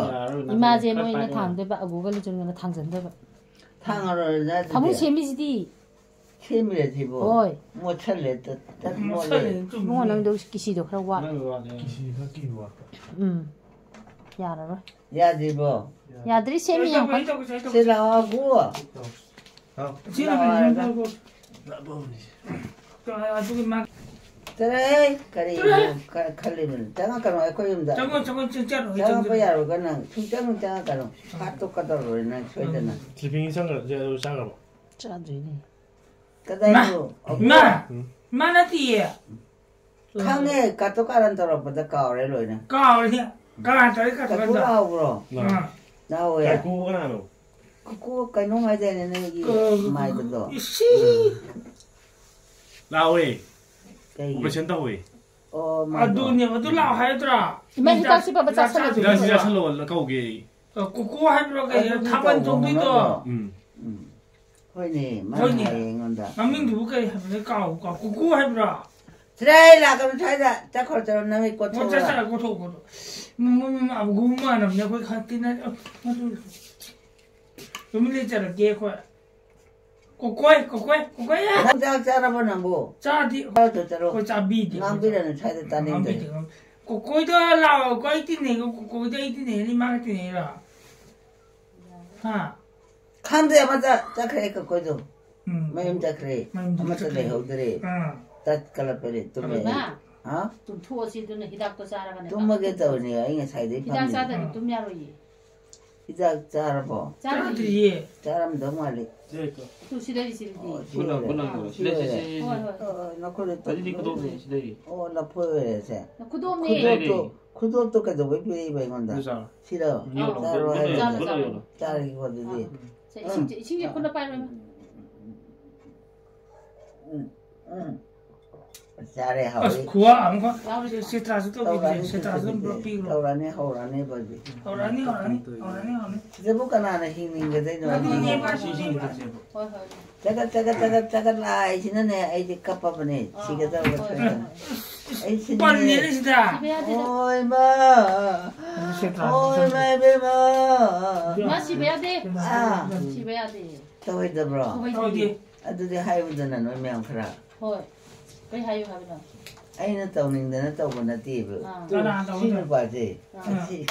ꯏꯃꯥꯁꯦ ꯃꯣꯏꯅ ꯊꯥꯡꯗꯣꯏꯕ, ꯑꯒꯨꯒ ꯂꯨꯆꯨꯡꯒꯅ ꯊꯥꯡꯖꯟꯗꯣꯏꯕ꯫ ꯊꯥꯡꯉꯔꯣꯏꯗ ꯑꯗꯨꯗꯤ꯫ ꯐꯃꯨꯡ ꯁꯦꯝꯃꯤꯁꯤꯗꯤ꯫ ꯁꯦꯝꯃꯤꯔ ꯁꯤꯕꯣ? ꯍꯣꯏ꯫ ꯃꯣꯠꯁꯜꯂꯦ, ꯇꯠ-, ꯇꯠ ꯃꯣꯠꯂꯦ꯫ ꯃꯣꯠꯁꯜꯂꯦ, ꯆꯨꯝꯃꯤ꯫ ꯏꯕꯨꯡꯉꯣ, ꯅꯪꯗꯣ ꯀꯤꯁꯤꯗꯣ ꯈꯔ ꯋꯥꯠꯂꯦ꯫ ꯅꯪꯒꯤ ꯋꯥꯠꯂꯦ꯫ ꯀꯤꯁꯤ ꯈꯔ ꯀꯤꯕ ꯋꯥꯠꯄ꯫ ꯎꯝ꯫ ꯌꯥꯔꯔꯣꯏ꯫ ꯌꯥꯗ꯭ꯔꯤꯕꯣ? ꯌꯥꯗ꯭ꯔꯤ, ꯁꯦꯝꯃꯤ ꯌꯥꯝ ꯀꯟꯅ꯫ ꯁꯤ ꯂꯥꯛꯑꯣ, ꯑꯒꯨ꯫ ꯍꯥꯎ꯫ ꯁꯤ ꯂꯥꯛꯑꯣ, ꯂꯥꯛꯑꯣ, ꯍꯥꯏꯔꯒ꯫ ꯂꯥꯛꯑꯣ꯫ ꯑꯗꯨꯒꯤ ꯃꯥ ꯆꯠꯂꯍꯦ, ꯀꯔꯤ ꯆꯠꯂꯣꯍꯦ꯫ ꯈ-, ꯈꯜꯂꯤꯕꯅꯣ? ꯆꯪꯉꯛꯀꯅꯣ ꯑꯩꯈꯣꯏ ꯌꯨꯝꯗ꯫ ꯆꯪꯉꯣ, ꯆꯪꯉꯣ, ꯆꯪ-, ꯆꯠꯂꯣ, ꯆꯪꯉꯛꯄ ꯆꯪꯉꯣ꯫ ꯌꯥꯔꯣꯏꯀꯣ ꯅꯪ꯫ ꯁꯨꯡꯆꯪ ꯆꯪꯉꯛꯀꯅꯣ꯫ ꯍꯥꯠꯇꯣꯛꯀꯗꯧꯔꯕꯅꯤ ꯅꯪ ꯁꯣꯏꯗꯅ꯫ ꯁ꯭ꯂꯤꯞꯄꯤꯡ ꯆꯪꯈ꯭ꯔ-, ꯆꯥ-, ꯆꯥꯈ꯭ꯔꯕꯣ? ꯆꯥꯗ꯭ꯔꯤꯅꯦ꯫ ꯀꯗꯥꯏꯅꯣ? ꯏꯃꯥ! ꯑꯒꯨ꯫ ꯏꯃꯥ! ꯎꯝ꯫ ꯏꯃꯥ ꯅꯠꯇꯤꯌꯦ꯫ ꯈꯪꯉꯦ, ꯀꯥꯇꯨ ꯀꯥꯔꯟ ꯇꯧꯔꯛꯄꯗ ꯀꯥꯎꯔꯦ ꯂꯣꯏꯅ꯫ ꯀꯥꯎꯔꯦ꯫ ꯀꯥꯔꯟ ꯇꯧꯔꯦ, ꯀꯥꯇꯨ ꯀꯥꯇꯨ ꯀꯥꯔꯟ ꯀꯥꯇꯨ ꯇꯧꯔꯦ꯫ ꯂꯥꯎꯕ꯭ꯔꯣ? ꯑꯥ꯫ ꯂꯥꯎꯋꯦ꯫ ꯀꯥꯏꯀꯨ ꯀꯅꯥꯅꯣ? ꯀꯨꯀꯨ ꯀꯩꯅꯣꯝ ꯍꯥꯏꯗꯥꯏꯅꯦ ꯅꯣꯏꯒꯤ ꯑ, ꯃꯥꯏꯕꯗꯣ? ꯏꯁꯤ꯫ ꯂꯥꯎꯋꯦ꯫ ꯀꯩꯒꯤ? ꯑꯣꯄꯔꯦꯁꯟ ꯇꯧꯋꯦ꯫ ꯑꯣ, ꯃꯥꯗꯣ꯫ ꯑꯗꯨꯅꯦꯕ, ꯑꯗꯨ ꯂꯥꯎ ꯍꯥꯏꯗ꯭ꯔꯥ? ꯏꯃꯥ, ꯍꯤꯗꯥꯛꯁꯤ ꯐꯕ ꯆꯥꯁꯜꯂꯣ꯫ ꯍꯤꯗꯥꯛꯁꯤ ꯆꯥꯁꯜꯂꯣ, ꯀꯧꯒꯦ꯫ ꯑ, ꯀꯨꯀꯨ ꯍꯥꯏꯕ꯭ꯔꯣ ꯀꯩꯅꯣ? ꯑꯗꯨꯗꯤ ꯊꯥꯕꯜ ꯇꯧꯕ ꯆꯣꯡꯗꯣꯏꯗꯣ? ꯉꯝꯃꯗ꯭ꯔꯣ? ꯎꯝ꯫ ꯎꯝ꯫ ꯍꯣꯏꯅꯦ, ꯃꯥꯅ ꯍꯣꯏꯅꯦ꯫ ꯍꯥꯏꯌꯦ ꯑꯩꯉꯣꯟꯗ꯫ ꯃꯃꯤꯡꯗꯨꯕꯨ ꯀꯔꯤ ꯍꯥꯏꯕꯅꯣ? ꯀꯥꯎ, ꯀꯥꯎ꯫ ꯀꯨꯀꯨ ꯍꯥꯏꯕ꯭ꯔꯣ? ꯁꯤꯗ ꯑꯩ ꯂꯥꯛꯀꯅꯨ ꯁ꯭ꯋꯥꯏꯗ꯫ ꯆꯠꯈ꯭ꯔꯣ, ꯆꯠꯂꯣ, ꯅꯃꯤꯠ ꯍꯣꯏ, ꯆꯠ-, ꯀꯣꯠꯊꯣꯛꯎꯔꯣ꯫ ꯆꯠꯂꯣ, ꯀꯣꯠꯊꯣꯛꯎ, ꯀꯣꯠꯊꯣꯛꯎ꯫ ꯃ-, ꯃ-, ꯃ-, ꯑꯕꯨꯡ ꯃꯥꯟꯅꯕꯅꯦ ꯑꯩꯈꯣꯏ ꯈꯪ ꯇꯤꯟꯅ-, ꯑ-, ꯑꯗꯨ ꯇꯨꯃꯤꯟ ꯂꯩꯖꯔꯒꯦ ꯑꯩꯈꯣꯏ꯫ ꯀꯣꯀꯣꯏ, ꯀꯣꯀꯣꯏ, ꯀꯣꯀꯣꯏ꯫ ꯅꯪ ꯆꯥꯛ ꯆꯥꯔꯕꯣ ꯅꯪꯕꯨ? ꯆꯥꯗꯤ꯫ ꯆꯥꯔꯗꯣ ꯆꯠꯂꯣ꯫ ꯑꯩꯈꯣꯏ ꯆꯥꯕꯤꯗꯦ꯫ ꯉꯥꯡꯕꯤꯔꯅꯨ ꯁ꯭ꯋꯥꯏꯗ ꯇꯥꯅꯤꯡꯗ꯭ꯔꯦ꯫ ꯉꯥꯡꯕꯤꯗꯦ, ꯉꯥꯡꯕꯤꯗꯦ꯫ ꯀꯣꯀꯣꯏꯗꯣ ꯂꯥꯛꯑꯣ, ꯀꯣꯀꯣꯏ ꯇꯤꯟꯅꯩ, ꯀꯣꯀꯣꯏꯗꯣ ꯑꯩ ꯇꯤꯟꯅꯩ, ꯏꯃꯥꯒ ꯇꯤꯟꯅꯩꯔꯣ? ꯍꯥ? ꯈꯪꯗꯦ, ꯑꯃꯗ ꯆꯠꯈ꯭ꯔꯦ ꯀꯀꯣꯏꯗꯣ꯫ ꯎꯝ꯫ ꯃꯌꯨꯝ ꯆꯠꯈ꯭ꯔꯦ꯫ ꯃꯌꯨꯝ ꯑꯃꯠꯇ ꯆꯠꯈ꯭ꯔꯦ꯫ ꯂꯩꯍꯧꯗ꯭ꯔꯦ꯫ ꯑꯥ꯫ ꯇꯠ ꯀꯂꯞꯄꯅꯦ, ꯇꯨꯝꯃꯦ꯫ ꯏꯃꯥ, ꯑꯩ꯫ ꯍꯥ? ꯇꯨꯝꯊꯣꯛꯑꯁꯤ, ꯑꯗꯨꯅ ꯍꯤꯗꯥꯛꯇꯣ ꯆꯥꯔꯒꯅꯦ ꯇꯨꯝꯃꯒꯦ ꯐꯅꯕ ꯇꯧꯕꯅꯦ, ꯑꯩ ꯉꯁꯥꯏꯗꯩ ꯍꯤꯗꯥꯛ ꯐꯝꯃꯤꯅꯦ꯫ ꯆꯥꯗ꯭ꯔꯗꯤ ꯇꯨꯝ ꯌꯥꯔꯣꯏꯌꯦ꯫ ꯍꯤꯗꯥꯛ ꯆꯥꯔꯕꯣ? ꯆꯥꯗ꯭ꯔꯤꯌꯦ꯫ ꯆꯥꯗ꯭ꯔꯤꯌꯦ꯫ ꯆꯥꯔꯝꯗꯧ ꯃꯥꯜꯂꯤ꯫ ꯁꯤꯗꯩꯗꯣ꯫ ꯇꯨ, ꯁꯤ ꯂꯩꯔꯤꯁꯤꯗꯤ꯫ ꯑꯣ, ꯁꯤ ꯒꯨꯂꯥ, ꯂꯣꯏꯔꯦ꯫ ꯒꯨꯂꯥ ꯁꯤ ꯇꯧꯔꯦ꯫ ꯁꯤꯗꯩ, ꯂꯣꯏꯔꯦ꯫ ꯁꯤꯗꯩ, ꯁꯤꯗꯩ꯫ ꯍꯣꯏ, ꯍꯣꯏ꯫ ꯑꯣ, ꯅꯈꯨꯠ ꯑꯗꯨꯗꯤ ꯈꯨꯗꯣꯞꯅꯦ, ꯁꯤꯗꯩ꯫ ꯑꯣ, ꯂꯐꯣꯏ ꯑꯣꯏꯔꯦꯁꯦ꯫ ꯈꯨꯗꯣꯞꯅꯦ꯫ ꯈꯨꯗꯣꯞꯇꯣ, ꯈꯨꯗꯣꯞꯇꯣ ꯀꯩꯗꯧꯕꯩ ꯄꯤꯔꯛꯏꯕ ꯑꯩꯉꯣꯟꯗ? ꯑꯗꯨ ꯆꯥꯔꯣ꯫ ꯁꯤꯔꯣ? ꯌꯣꯠꯂꯣ, ꯆꯥꯔꯣ ꯌꯣꯠꯂꯣ, ꯍꯥꯏꯔꯣ꯫ ꯌꯣꯠꯂꯣ, ꯆꯥꯔꯣ, ꯌꯣꯠꯂꯣ, ꯆꯥꯔꯣ꯫ ꯌꯣꯠꯂꯣ꯫ ꯆꯥꯔꯒꯦꯀꯣ ꯑꯗꯨꯗꯤ꯫ ꯁꯦ, ꯏꯁꯤꯡ, ꯏꯁꯤꯡꯁꯦ ꯈꯨꯠꯅ ꯄꯥꯏꯔꯣ, ꯏꯃꯥ꯫ ꯎꯝ, ꯎꯝ꯫ ꯆꯥꯔꯦ, ꯑꯁ, ꯍꯥꯎꯋꯤ꯫ ꯈꯨꯋꯥ ꯑꯃꯒ꯫ ꯌꯥꯎꯔꯤꯁꯦ꯫ ꯁꯤꯇ꯭ꯔꯥꯁꯨ ꯇꯧꯈꯤꯗ꯭ꯔꯦ꯫ ꯇꯧꯔꯛꯑꯅꯤ, ꯁꯤꯇ꯭ꯔꯥꯁꯨ ꯑꯗꯨꯝ ꯇꯧꯔꯛꯑꯅꯤ, ꯄꯤꯈ꯭ꯔꯣ꯫ ꯍꯧꯔꯛꯑꯅꯤ, ꯍꯧꯔꯛꯑꯅꯤ, ꯕꯣꯏꯕꯤ꯫ ꯍꯧꯔꯛꯑꯅꯤ, ꯍꯧꯔꯛꯑꯅꯤ, ꯍꯧꯔꯛꯑꯅꯤ, ꯍꯧꯔꯛꯑꯅꯤ꯫ ꯁꯤꯗꯕꯨ ꯀꯅꯥꯅ ꯍꯤꯡꯅꯤꯡꯒꯗꯣꯏꯅꯣ? ꯑꯗꯨꯅꯦ, ꯃꯥꯁꯨ ꯁꯤ ꯌꯦꯡꯗꯣꯏꯁꯦꯕ꯫ ꯍꯣꯏ, ꯍꯣꯏ꯫ ꯆꯒꯠ, ꯆꯒꯠ, ꯆꯒꯠ, ꯆꯒꯠ ꯂꯥꯏꯁꯤꯅꯅꯦ, ꯑꯩꯗꯤ ꯀꯞꯄꯕꯅꯦ꯫ ꯑꯥ, ꯁꯤꯒꯗꯧꯕ ꯍꯣꯏ, ꯊꯣꯛꯑꯦ꯫ ꯍꯣꯏ, ꯍꯣꯏ꯫ ꯑꯩ ꯁꯤꯅꯤꯡꯉꯦ꯫ ꯄꯟꯅꯦꯅꯦ ꯁꯤꯗ꯫ ꯁꯤꯕ ꯌꯥꯗꯦꯗ꯫ ꯑꯣꯏ, ꯃꯥ꯫ ꯁꯤꯇ꯭ꯔꯥꯁꯨ ꯑꯣꯏ, ꯆꯪꯗꯦ꯫ ꯃꯥ, ꯏꯕꯦꯝꯃ꯫ ꯃꯥ ꯁꯤꯕ ꯌꯥꯗꯦ꯫ ꯑꯥ꯫ ꯁꯤꯕ ꯌꯥꯗꯦ꯫ ꯇꯧꯔꯣꯏꯗꯕ꯭ꯔꯣ? ꯇꯧꯔꯣꯏꯗꯦ꯫ ꯑꯗꯨꯗꯤ ꯍꯥꯏꯌꯨꯗꯅ, ꯅꯣꯏ ꯃꯌꯥꯝ ꯈꯔ꯫ ꯍꯣꯏ꯫ ꯀꯩ ꯍꯥꯏꯌꯨ ꯍꯥꯏꯕꯅꯣ? ꯑꯩꯅ ꯇꯧꯅꯤꯡꯗꯅ ꯇꯧꯕ ꯅꯠꯇꯦꯕ꯫ ꯑꯥ꯫ ꯀꯅꯥ ꯁꯤ ꯇꯧꯅꯤꯡꯗꯅ? ꯅꯨꯄꯥꯁꯦ꯫ ꯑꯥ꯫ ꯑꯁꯤ,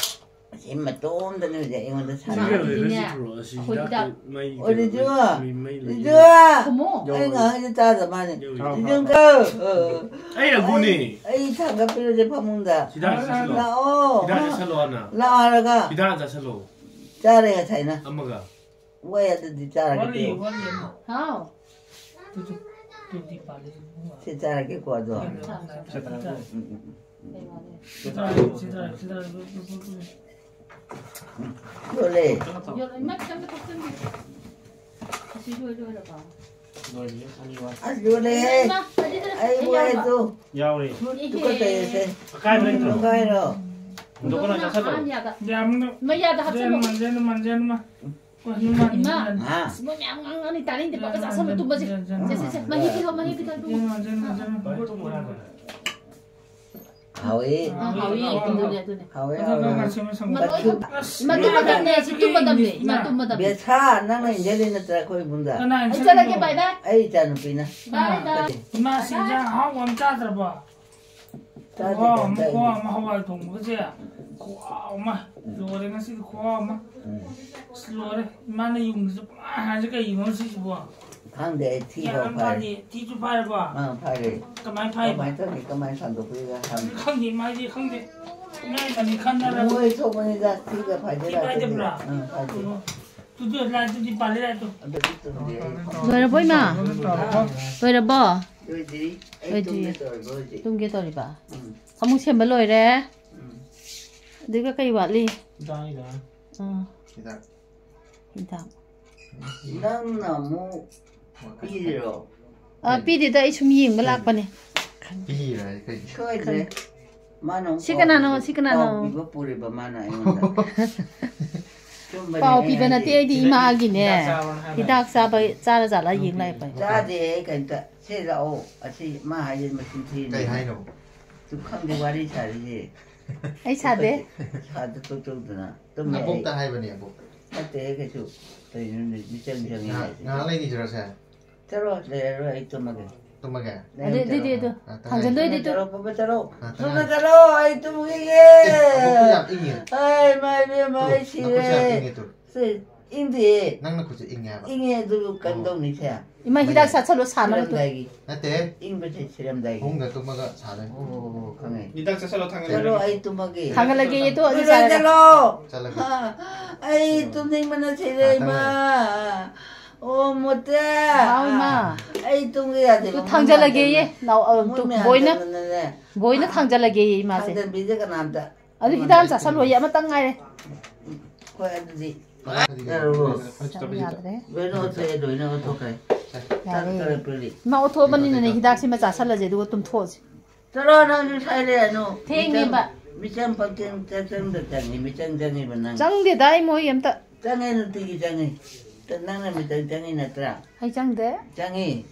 ꯑꯁꯤ ꯃꯇꯣꯝꯗꯅꯦ ꯍꯧꯖꯤꯛ ꯑꯩꯉꯣꯟꯗ ꯁꯤꯒ ꯁꯥꯟꯅꯔꯤꯁꯦ꯫ ꯂꯩꯔꯒ ꯑꯗꯨꯗꯤꯅꯦ, ꯁꯤ ꯄꯨꯔꯛꯑꯣ, ꯑꯁꯤ ꯑꯩꯈꯣꯏ ꯍꯤꯗꯥꯛ ꯍꯤꯗꯥꯛ ꯃꯩ ꯑꯣ, ꯀꯩꯅꯣ ꯔꯤꯖꯨ, ꯂꯩ, ꯃꯩ, ꯃꯩ ꯂꯩ꯫ ꯔꯤꯖꯨ! ꯈꯨꯝꯃꯣ꯫ ꯌꯧꯔꯦ꯫ ꯑꯩ ꯉꯥꯡꯉꯤꯁꯦ ꯇꯥꯗ ꯃꯥꯅꯦ꯫ ꯌꯧꯔꯦ꯫ ꯔꯤꯖꯨ, ꯑ, ꯑꯩ ꯑꯒꯨꯅꯦ꯫ ꯑꯩ, ꯑꯩ ꯊꯥꯡꯒꯠꯄꯤꯔꯁꯦ ꯐꯃꯨꯡꯗ꯫ ꯍꯤꯗꯥꯛ ꯆꯥꯁꯤꯜꯂꯣ꯫ ꯂꯥꯛꯑꯣ꯫ ꯍꯤꯗꯥꯛ ꯆꯥꯁꯤꯜꯂꯣ ꯍꯥꯟꯅ꯫ ꯂꯥꯛꯑꯣ ꯍꯥꯏꯔꯒ꯫ ꯍꯤꯗꯥꯛ ꯆꯥꯁꯤꯜꯂꯣ꯫ ꯆꯥꯔꯦ ꯉꯁꯥꯏꯅ꯫ ꯑꯃꯒ꯫ ꯋꯥꯏ ꯑꯗꯨꯗꯤ ꯆꯥꯔꯒꯦ ꯋꯥꯠꯂꯤ, ꯇꯨ꯫ ꯋꯥꯠꯂꯤ ꯑꯃ꯫ ꯍꯥꯎ꯫ ꯇꯨ, ꯇꯨ, ꯇꯨ, ꯇꯨ ꯄꯥꯜꯂꯤ꯫ ꯁꯤ ꯆꯥꯔꯒꯦꯀꯣ ꯑꯗꯣ꯫ ꯆꯥꯔꯣ, ꯆꯥꯔꯣ, ꯆꯥꯔꯣ꯫ ꯎꯝ, ꯎꯝ, ꯎꯝ꯫ ꯀꯩ ꯋꯥꯠꯂꯤ? ꯁꯤ ꯆꯥꯔꯒꯦ, ꯁꯤ ꯆꯥꯔꯒꯦ, ꯁꯤ ꯆꯥꯔꯒꯦ꯫ ꯌꯣꯜꯂꯦ꯫ ꯌꯣꯜꯂꯦ, ꯏꯃꯥ, ꯈꯤꯇꯪꯒ ꯊꯣꯛꯆꯟꯕꯤꯌꯨ꯫ ꯑꯁꯤ ꯂꯣꯏ ꯂꯣꯏꯔꯕꯣ? ꯂꯣꯏꯔꯦ, ꯑꯅꯤ ꯋꯥꯠꯂꯤ꯫ ꯑꯁ, ꯌꯣꯜꯂꯦ꯫ ꯏꯃꯥ, ꯑꯗꯨꯗ ꯑꯩ ꯑꯩ ꯎꯑꯦ ꯌꯥꯎꯕ꯫ ꯑꯗꯨ꯫ ꯌꯥꯎꯔꯦ꯫ ꯏꯍꯦ꯫ ꯇꯨꯀꯠꯆꯩꯌꯦꯁꯦ꯫ ꯑꯀꯥꯏꯕ ꯂꯩꯇ꯭ꯔꯣ? ꯇꯨꯀꯥꯏꯔꯣ꯫ ꯍꯨꯟꯗꯣꯛꯀꯅꯣ, ꯆꯥꯁꯜꯂꯣ꯫ ꯑꯥ, ꯌꯥꯗ꯫ ꯌꯥꯝꯅ ꯃꯩ ꯌꯥꯗ ꯍꯥꯞꯆꯜꯂꯣ꯫ ꯖꯦꯟ ꯃꯟ, ꯖꯦꯟ ꯃꯟ, ꯖꯦꯟ ꯃꯟ꯫ ꯏꯃꯥ, ꯍꯥ? ꯑꯁ, ꯃꯣꯏ ꯃꯌꯥꯝ ꯉꯥꯡꯉꯅꯤ, ꯇꯥꯅꯤꯡꯗꯦ, ꯄꯪꯆꯥ ꯆꯥꯁꯜꯂꯣ, ꯇꯨꯝꯕꯁꯦ꯫ ꯁꯦ, ꯁꯦ, ꯁꯦ, ꯃꯍꯤ ꯄꯤꯔꯛꯑꯣ, ꯃꯍꯤ ꯄꯤꯔꯛꯑꯣ, ꯇꯨꯝꯕ꯫ ꯍꯥꯎꯋꯤ꯫ ꯑꯥ, ꯍꯥꯎꯋꯤ, ꯑꯗꯨꯅꯦ, ꯑꯗꯨꯅꯦ꯫ ꯍꯥꯎꯋꯤ, ꯍꯥꯎꯋꯤ꯫ ꯃꯇꯨꯝ, ꯃꯇꯨꯝ ꯃꯇꯝꯅꯦ, ꯁꯤ ꯇꯨꯝ ꯃꯇꯝꯅꯦ, ꯏꯃꯥ, ꯇꯨꯝ ꯃꯇꯝꯅꯦ꯫ ꯕꯦꯁꯥ, ꯅꯪꯅ ꯏꯟꯖꯜꯂꯤ ꯅꯠꯇ꯭ꯔꯥ ꯑꯩꯈꯣꯏ ꯏꯃꯨꯡꯗ? ꯀꯅꯥ ꯑꯩ ꯏꯟꯖꯜꯂꯤꯅꯣ? ꯆꯠꯂꯒꯦ, bye bye꯫ ꯑꯩ ꯏꯆꯥ ꯅꯨꯄꯤꯅ꯫ Bye bye꯫ ꯏꯃꯥ, ꯁꯤ ꯏꯟꯖꯥꯡ ꯑꯍꯥꯎꯕ ꯑꯃ ꯆꯥꯗ꯭ꯔꯕꯣ? ꯆꯥꯗꯦ, ꯈꯨꯍꯥꯎ ꯑꯃ, ꯆꯥꯗꯦ꯫ ꯈꯨꯍꯥꯎ ꯑꯃ, ꯍꯋꯥꯏ ꯊꯣꯡꯕꯒꯁꯦ ꯈꯨꯍꯥꯎ ꯑꯃ꯫ ꯎꯝ꯫ ꯂꯣꯏꯔꯦ ꯉꯁꯤꯗꯤ ꯈꯨꯍꯥꯎ ꯑꯃ꯫ ꯎꯝ꯫ ꯑꯁ, ꯂꯣꯏꯔꯦ꯫ ꯏꯃꯥꯅ ꯌꯨꯝꯗꯁꯨ ꯄꯨꯡꯍꯥꯏ ꯍꯥꯏꯁꯦ ꯀꯩꯒꯤꯅꯣ ꯁꯤꯁꯤꯕꯣ? ꯈꯪꯗꯦ, ꯑꯩ ꯊꯤ ꯒ꯭ꯌꯥꯟ ꯐꯥꯎ ꯑꯃ ꯐꯥꯔꯦ꯫ ꯇꯥꯗꯦ꯫ ꯊꯤꯁꯨ ꯐꯥꯏꯔꯕꯣ? ꯑꯥ, ꯐꯥꯏꯔꯦ꯫ ꯀꯃꯥꯏ ꯐꯥꯏꯕ? ꯀꯃꯥꯏ ꯇꯧꯅꯤ? ꯀꯃꯥꯏ ꯁꯟꯗꯣꯛꯇꯣꯏꯅꯣ ꯍꯥꯏꯕꯅꯤ? ꯈꯪꯗꯦ, ꯃꯥꯏꯗꯤ ꯈꯪꯗꯦ꯫ ꯏꯃꯥꯏ ꯃꯅꯤ ꯈꯟꯅꯔꯕ꯫ ꯃꯣꯏ ꯊꯣꯛꯄꯅꯤꯗ, ꯊꯤꯒ ꯐꯥꯏꯗꯦ ꯊꯤ ꯂꯥꯛꯇꯗꯤ꯫ ꯐꯥꯏꯗꯕ꯭ꯔꯥ? ꯑꯥ, ꯐꯥꯏꯗꯦ꯫ ꯑꯣ꯫ ꯇꯨꯗꯤ ꯂꯥꯏꯗꯨꯗꯤ ꯄꯥꯜꯂꯦ ꯂꯥꯏꯗꯣ꯫ ꯑꯗꯨꯗꯤ ꯇꯨꯝꯗꯦ ꯑꯩ꯫ ꯂꯣꯏꯔꯕꯣ, ꯏꯃꯥ? ꯂꯣꯏꯔꯕꯣ? ꯂꯣꯏꯗ꯭ꯔꯤ꯫ ꯑꯩ ꯂꯣꯏꯗ꯭ꯔꯤ꯫ ꯇꯨꯝꯒꯦ ꯇꯧꯔꯤꯕ ꯍꯧꯖꯤꯛ꯫ ꯇꯨꯝꯒꯦ ꯇꯧꯔꯤꯕ? ꯎꯝ꯫ ꯑꯃꯨꯛ ꯁꯦꯝꯕ ꯂꯣꯏꯔꯦ? ꯎꯝ꯫ ꯑꯗꯨꯒ ꯀꯩ ꯋꯥꯠꯂꯤ? ꯍꯤꯗꯥꯛꯅꯤꯗ꯫ ꯑꯥ꯫ ꯍꯤꯗꯥꯛ꯫ ꯍꯤꯗꯥꯛ꯫ ꯅꯪꯅ ꯑꯃꯨꯛ ꯄꯤꯔꯤꯔꯣ? ꯑ, ꯄꯤꯗꯦꯗ, ꯑꯩ ꯁꯨꯝ ꯌꯦꯡꯕ ꯂꯥꯛꯄꯅꯦ꯫ ꯄꯤꯔꯣꯏ ꯀꯩꯒꯤ? ꯁꯣꯏꯗ꯭ꯔꯦ꯫ ꯃꯥꯅ ꯑꯃꯨꯛ ꯁꯤ ꯀꯅꯥꯅꯣ? ꯄꯥꯎ ꯁꯤ ꯀꯅꯥꯅꯣ? ꯄꯥꯎ ꯄꯤꯕ ꯄꯨꯔꯤꯕ ꯃꯥꯅ ꯑꯩꯉꯣꯟꯗ꯫ ꯆꯨꯝꯕꯅꯦ ꯄꯥꯎ ꯑꯩ ꯄꯤꯕ ꯅꯠꯇꯦ, ꯍꯥꯏꯁꯦ꯫ ꯑꯩꯗꯤ ꯏꯃꯥꯒꯤꯅꯦ꯫ ꯍꯤꯗꯥꯛ ꯆꯥꯕ ꯆꯥꯔ ꯖꯥꯠꯂ ꯌꯦꯡ ꯂꯥꯛꯑꯦ꯫ ꯆꯥꯗꯦ ꯑꯩ ꯀꯩꯝꯇ꯫ ꯁꯦ ꯂꯥꯛꯑꯣ꯫ ꯑꯁꯤ ꯃꯥ ꯍꯥꯏꯁꯦ ꯃꯆꯤꯟ ꯊꯤꯔꯤꯅꯦ꯫ ꯀꯩ ꯍꯥꯏꯅꯣ? ꯁꯨ ꯈꯪꯗꯦ ꯋꯥꯔꯤ ꯁꯥꯔꯤꯁꯦ꯫ ꯑꯩ ꯁꯥꯗꯦ꯫ ꯁꯥꯗ ꯇꯣꯛ ꯇꯧꯗꯅ ꯇꯨꯝꯃꯦ ꯑꯩ꯫ ꯑꯕꯣꯛꯇ ꯍꯥꯏꯕꯅꯦ ꯑꯕꯣꯛ꯫ ꯅꯠꯇꯦ ꯀꯩꯁꯨ꯫ ꯀꯩꯅꯣ ꯃꯤꯆꯪ ꯆꯪꯉꯤ ꯉꯥꯏꯍꯥꯛ ꯍꯥꯏꯁꯦ꯫ ꯉꯥꯏꯍꯥꯛ ꯂꯩꯈꯤꯁꯤꯔꯣ ꯁꯦ? ꯆꯠꯂꯣ ꯂꯩꯔꯔꯣꯏ ꯑꯩ ꯇꯨꯝꯃꯒꯦ꯫ ꯇꯨꯝꯃꯒꯦ? ꯑꯗꯨ ꯑꯗꯨꯗꯤ ꯑꯗꯨ ꯉꯥꯛꯇꯪ ꯊꯥꯡꯖꯟꯗꯣꯏꯗꯤ ꯊꯨꯅ ꯑꯗꯨ꯫ ꯆꯠꯂꯣ ꯄꯨꯄꯨ ꯆꯠꯂꯣ꯫ ꯉꯥꯛꯇꯪ ꯊꯨꯅ ꯉꯥꯏ꯫ ꯆꯠꯂꯣ ꯑꯩ ꯇꯨꯝꯈꯤꯒꯦ꯫ ꯑꯕꯣꯛꯇꯣ ꯌꯥꯝ ꯏꯪꯉꯦ꯫ ꯑꯩ ꯃꯥꯏ ꯕꯦꯝꯃ ꯑꯩ ꯅꯈꯨꯠꯁꯦ ꯌꯥꯝ ꯁꯤꯔꯦ꯫ ꯏꯪꯉꯦ ꯇꯨ꯫ ꯁꯤ ꯏꯪꯗꯦ꯫ ꯅꯪ ꯅꯈꯨꯠꯁꯦ ꯏꯪꯉꯦ ꯍꯥꯏꯕ꯫ ꯏꯪꯉꯦ ꯑꯗꯨ ꯀꯝꯗꯧꯅꯤꯁꯦ? ꯏꯃꯥ ꯍꯤꯗꯥꯛ ꯆꯥꯁꯜꯂꯣ ꯁꯥꯅꯕꯗꯣ꯫ ꯁꯤꯔꯝꯗꯥꯏꯒꯤ꯫ ꯅꯠꯇꯦ꯫ ꯏꯪꯕꯁꯦ ꯁꯤꯔꯝꯗꯥꯏꯒꯤ꯫ ꯐꯃꯨꯡꯗ ꯇꯨꯝꯃꯒ ꯁꯥꯗꯣꯏꯅꯤ꯫ ꯑꯣ ꯈꯪꯉꯦ꯫ ꯍꯤꯗꯥꯛ ꯆꯥꯁꯜꯂꯣ ꯆꯠꯂꯣ ꯊꯥꯡꯒꯠꯂꯒꯦ꯫ ꯑꯩ ꯇꯨꯝꯃꯒꯦ꯫ ꯊꯥꯡꯒꯠꯂꯒꯦꯌꯦ ꯇꯨ ꯑꯗꯨ ꯂꯣꯏꯔꯦ, ꯆꯥꯔꯒ꯫ ꯆꯠꯂꯣ꯫ ꯆꯠꯂꯒꯦ꯫ ꯑꯩ ꯇꯨꯝꯅꯤꯡꯕꯅ ꯁꯤꯔꯦ ꯏꯃꯥ꯫ ꯑꯣ ꯃꯣꯇꯦ꯫ ꯍꯥꯎ ꯏꯃꯥ꯫ ꯑꯩ ꯇꯨꯝꯒꯦ ꯌꯥꯗꯦ꯫ ꯇꯨ ꯊꯥꯡꯖꯜꯂꯒꯦꯌꯦ꯫ ꯅꯥꯎ ꯑ, ꯇꯨ ꯕꯣꯏꯅ꯫ ꯕꯣꯏꯅ ꯊꯥꯡꯖꯜꯂꯒꯦꯌꯦ ꯏꯃꯥꯁꯦ꯫ ꯊꯥꯡꯖꯟꯕꯤꯗꯦ ꯀꯅꯥꯝꯇ꯫ ꯑꯗꯨ ꯍꯤꯗꯥꯛ ꯆꯥꯁꯜꯂꯣꯌꯦ ꯑꯃꯇꯪ ꯉꯥꯏꯔꯦ꯫ ꯍꯣꯏ ꯑꯗꯨꯗꯤ꯫ ꯆꯥꯕ ꯌꯥꯗ꯭ꯔꯦ꯫ ꯂꯣꯏꯅ ꯑꯣꯠꯊꯣꯛꯑꯦ ꯂꯣꯏꯅ ꯑꯣꯠꯊꯣꯛꯈ꯭ꯔꯦ꯫ ꯌꯥꯔꯦ꯫ ꯇꯔꯛ ꯄꯤꯔꯤ꯫ ꯏꯃꯥ ꯑꯣꯠꯊꯣꯛꯑꯕꯅꯤꯅꯅꯦ ꯍꯤꯗꯥꯛꯁꯤꯃ ꯆꯥꯁꯜꯂꯁꯦ ꯑꯗꯨꯒ ꯇꯨꯝꯊꯣꯛꯑꯁꯦ꯫ ꯆꯠꯂꯣ ꯅꯪꯁꯨ ꯁꯥꯏꯔꯦ ꯑꯅꯨ꯫ ꯊꯦꯡꯉꯦꯕ꯫ ꯃꯤꯆꯝ ꯄꯛꯆꯝ ꯆꯪꯗ ꯆꯪꯉꯤ ꯃꯤꯆꯪ ꯆꯪꯉꯤꯕ ꯅꯪ꯫ ꯆꯪꯗꯦꯗ ꯑꯩ ꯃꯣꯏ ꯑꯝꯇ꯫ ꯆꯪꯉꯦ ꯅꯨꯡꯇꯤꯒꯤ ꯆꯪꯉꯤ꯫ ꯅꯪꯅ ꯃꯤꯆꯪ ꯆꯪꯉꯤ ꯅꯠꯇ꯭ꯔꯥ? ꯑꯩ ꯆꯪꯗꯦ꯫ ꯆꯪꯉꯤ꯫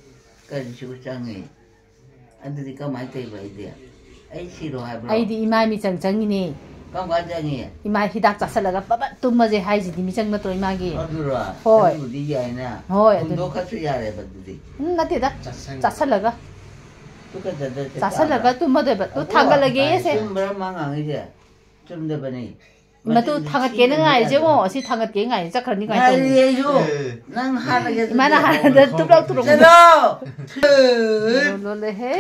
ꯀꯔꯤꯁꯨ ꯆꯪꯉꯤ꯫ ꯑꯗꯨꯗꯤ ꯀꯃꯥꯏꯅ ꯇꯧꯔꯤꯕ ꯑꯩꯗꯤ? ꯑꯩ ꯁꯤꯔꯣ ꯍꯥꯏꯕ꯭ꯔꯣ? ꯑꯩꯗꯤ ꯏꯃꯥ ꯃꯤꯆꯪ ꯆꯪꯉꯤꯅꯦ꯫ ꯀꯔꯝ ꯀꯥꯟ ꯆꯪꯉꯤ? ꯏꯃꯥ ꯍꯤꯗꯥꯛ ꯆꯥꯁꯜꯂꯒ ꯄꯕꯠ ꯇꯨꯝꯃꯁꯦ ꯍꯥꯏꯁꯤꯗꯤ ꯃꯤꯆꯪ ꯅꯠꯇ꯭ꯔꯣ ꯏꯃꯥꯒꯤ? ꯑꯗꯨꯔꯣ? ꯍꯣꯏ꯫ ꯑꯗꯨꯕꯨꯗꯤ ꯌꯥꯏꯅ꯫ ꯍꯣꯏ, ꯑꯗꯨ- ꯍꯨꯟꯗꯣꯛꯈ꯭ꯔꯁꯨ ꯌꯥꯔꯦꯕ ꯑꯗꯨꯗꯤ꯫ ꯎꯝ, ꯅꯠꯇꯦꯗ꯫ ꯆꯥꯁꯟ- ꯆꯥꯁꯜꯂꯒ꯫ ꯇꯨꯀꯠꯆꯗ꯭ꯔ ꯆꯦ ꯆꯥꯁꯜꯂꯒ ꯇꯥꯕ꯭ꯔꯥ? ꯇꯨꯝꯃꯗꯣꯏꯕ꯫ ꯇꯨ ꯑꯕꯣ, ꯊꯥꯡꯒꯠꯂꯒꯦ ꯇꯥꯏ꯫ ꯁꯦ꯫ ꯆꯨꯝꯕ꯭ꯔꯥ ꯃꯥ ꯉꯥꯡꯉꯤꯁꯦ? ꯆꯨꯝꯗꯕꯅꯤ꯫ ꯃꯇꯨ ꯊꯥꯡꯒꯠꯀꯦꯅ ꯉꯥꯏꯔꯤꯁꯦ ꯌꯦꯡꯉꯣ꯫ ꯑꯁꯤ ꯊꯥꯡꯒꯠꯀꯦ ꯉꯥꯏꯔꯤ꯫ ꯆꯠꯈ꯭ꯔꯅꯤ ꯀꯃꯥꯏꯅ ꯉꯥꯏꯔꯤ ꯇꯧꯅꯤ? ꯑꯩꯁꯨ꯫ ꯑꯦ꯫ ꯅꯪ ꯍꯥꯟꯅꯒꯤ ꯏꯃꯥꯅ ꯑꯗꯨꯗꯤ ꯍꯥꯟꯅꯗ ꯇꯨꯞꯂꯛ ꯇꯨꯞꯂꯛ ꯆꯠꯂꯣ! ꯂꯣꯜꯂꯦꯍꯦ꯫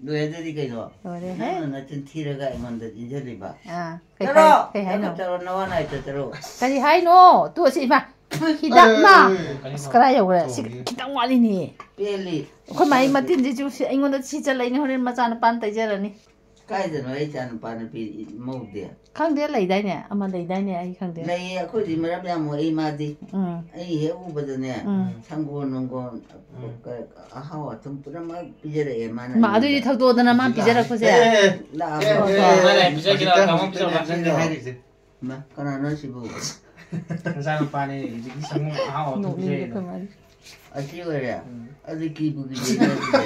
ꯂꯣꯏꯔꯦ ꯑꯗꯨꯗꯤ ꯀꯩꯅꯣ? ꯂꯣꯏꯔꯦꯍꯦ꯫ ꯅꯪꯅ ꯅꯆꯤꯟ ꯊꯤꯔꯒ ꯑꯩꯉꯣꯟꯗ ꯏꯟꯖꯜꯂꯤꯕ꯫ ꯑꯥ, ꯀꯩ ꯆꯠꯂꯣ! ꯍꯥꯏ-, ꯀꯩ ꯍꯥꯏꯅꯣ? ꯆꯠꯂꯣ, ꯅꯋꯥ ꯅꯥꯏꯇ ꯆꯠꯂꯣ꯫ ꯀꯔꯤ ꯍꯥꯏꯅꯣ? ꯇꯨ ꯑꯁꯤ ꯏꯃꯥ, ꯍꯤꯗꯥꯛ ꯃꯥ꯫ ꯑꯦ꯫ ꯑꯁ, ꯀꯗꯥꯏ ꯌꯧꯈ꯭ꯔꯦ? ꯁꯤ ꯆꯣꯡꯉꯤ꯫ ꯈꯤꯇꯪ ꯋꯥꯠꯂꯤꯅꯦ꯫ ꯄꯦꯜꯂꯤ꯫ ꯑꯩꯈꯣꯏ ꯃꯥꯏ ꯃꯇꯤꯟꯁꯤꯁꯨ ꯁꯤ ꯑꯩꯉꯣꯟꯗ ꯁꯤ ꯆꯠꯂꯛꯏꯅꯦ꯫ ꯍꯣꯔꯦꯟ ꯃꯆꯥꯅꯨꯄꯥꯅ ꯇꯩꯖꯔꯅꯤ꯫ ꯀꯥꯏꯗꯅꯣ ꯑꯩ ꯏꯆꯥ ꯅꯨꯄꯥ ꯅꯨꯄꯤ ꯃꯧꯗꯤ? ꯈꯪꯗꯦ, ꯂꯩꯗꯥꯏꯅꯦ, ꯑꯃ ꯂꯩꯗꯥꯏꯅꯦ, ꯑꯩ ꯈꯪꯗꯦ꯫ ꯂꯩꯌꯦ, ꯑꯩꯈꯣꯏꯗꯤ ꯃꯔꯝ ꯌꯥꯝ ꯃꯣꯛꯏ ꯃꯥꯗꯤ꯫ ꯎꯝ꯫ ꯑꯩ ꯍꯦꯛ ꯎꯕꯗꯅꯦ, ꯎꯝ꯫ ꯁꯪꯒꯣꯜ ꯅꯨꯡꯒꯣꯜ, ꯎꯝ꯫ ꯑꯍꯥꯎ ꯑꯊꯨꯝ ꯄꯨꯝꯅꯃꯛ ꯄꯤꯖꯔꯛꯑꯦ ꯃꯥꯅ ꯃꯥ, ꯑꯗꯨꯗꯤ ꯑꯩꯉꯣꯟꯗ꯫ ꯊꯧꯗꯣꯛꯇꯅ ꯃꯥ ꯄꯤꯖꯔꯛꯄꯁꯦ꯫ ꯑꯦ, ꯑꯦ, ꯂꯥꯛꯑꯕꯣ? ꯑꯦ, ꯑꯦ, ꯃꯥ ꯂꯥꯛꯑꯦ, ꯄꯤꯖꯒꯦ ꯂꯥꯛꯑꯣ, ꯍꯧꯖꯤꯛꯇ, ꯀꯥꯡꯍꯧ ꯍꯧꯖꯤꯛꯇ ꯄꯤꯖꯔꯛꯑꯣ꯫ ꯅꯪꯅ ꯍꯥꯏꯔꯤꯁꯦ꯫ ꯃꯥ, ꯀꯅꯥꯅꯣ ꯁꯤꯕꯨ? ꯅꯆꯥꯅꯨꯄꯥꯅꯦ, ꯍꯧꯖꯤꯛꯀꯤ ꯁꯪꯒꯣꯝ ꯑꯍꯥꯎ ꯑꯊꯨꯝ ꯅꯣꯛꯅꯤꯡꯉꯦ ꯄꯤꯖꯩꯗꯣ꯫ ꯑꯩꯈꯣꯏ ꯃꯥꯗꯤ꯫ ꯑꯁꯤ ꯑꯣꯏꯔꯦ? ꯎꯝ꯫ ꯑꯗꯨ ꯀꯤꯕꯨ ꯀꯤꯖꯩꯗ ꯑꯗꯨꯗꯤ꯫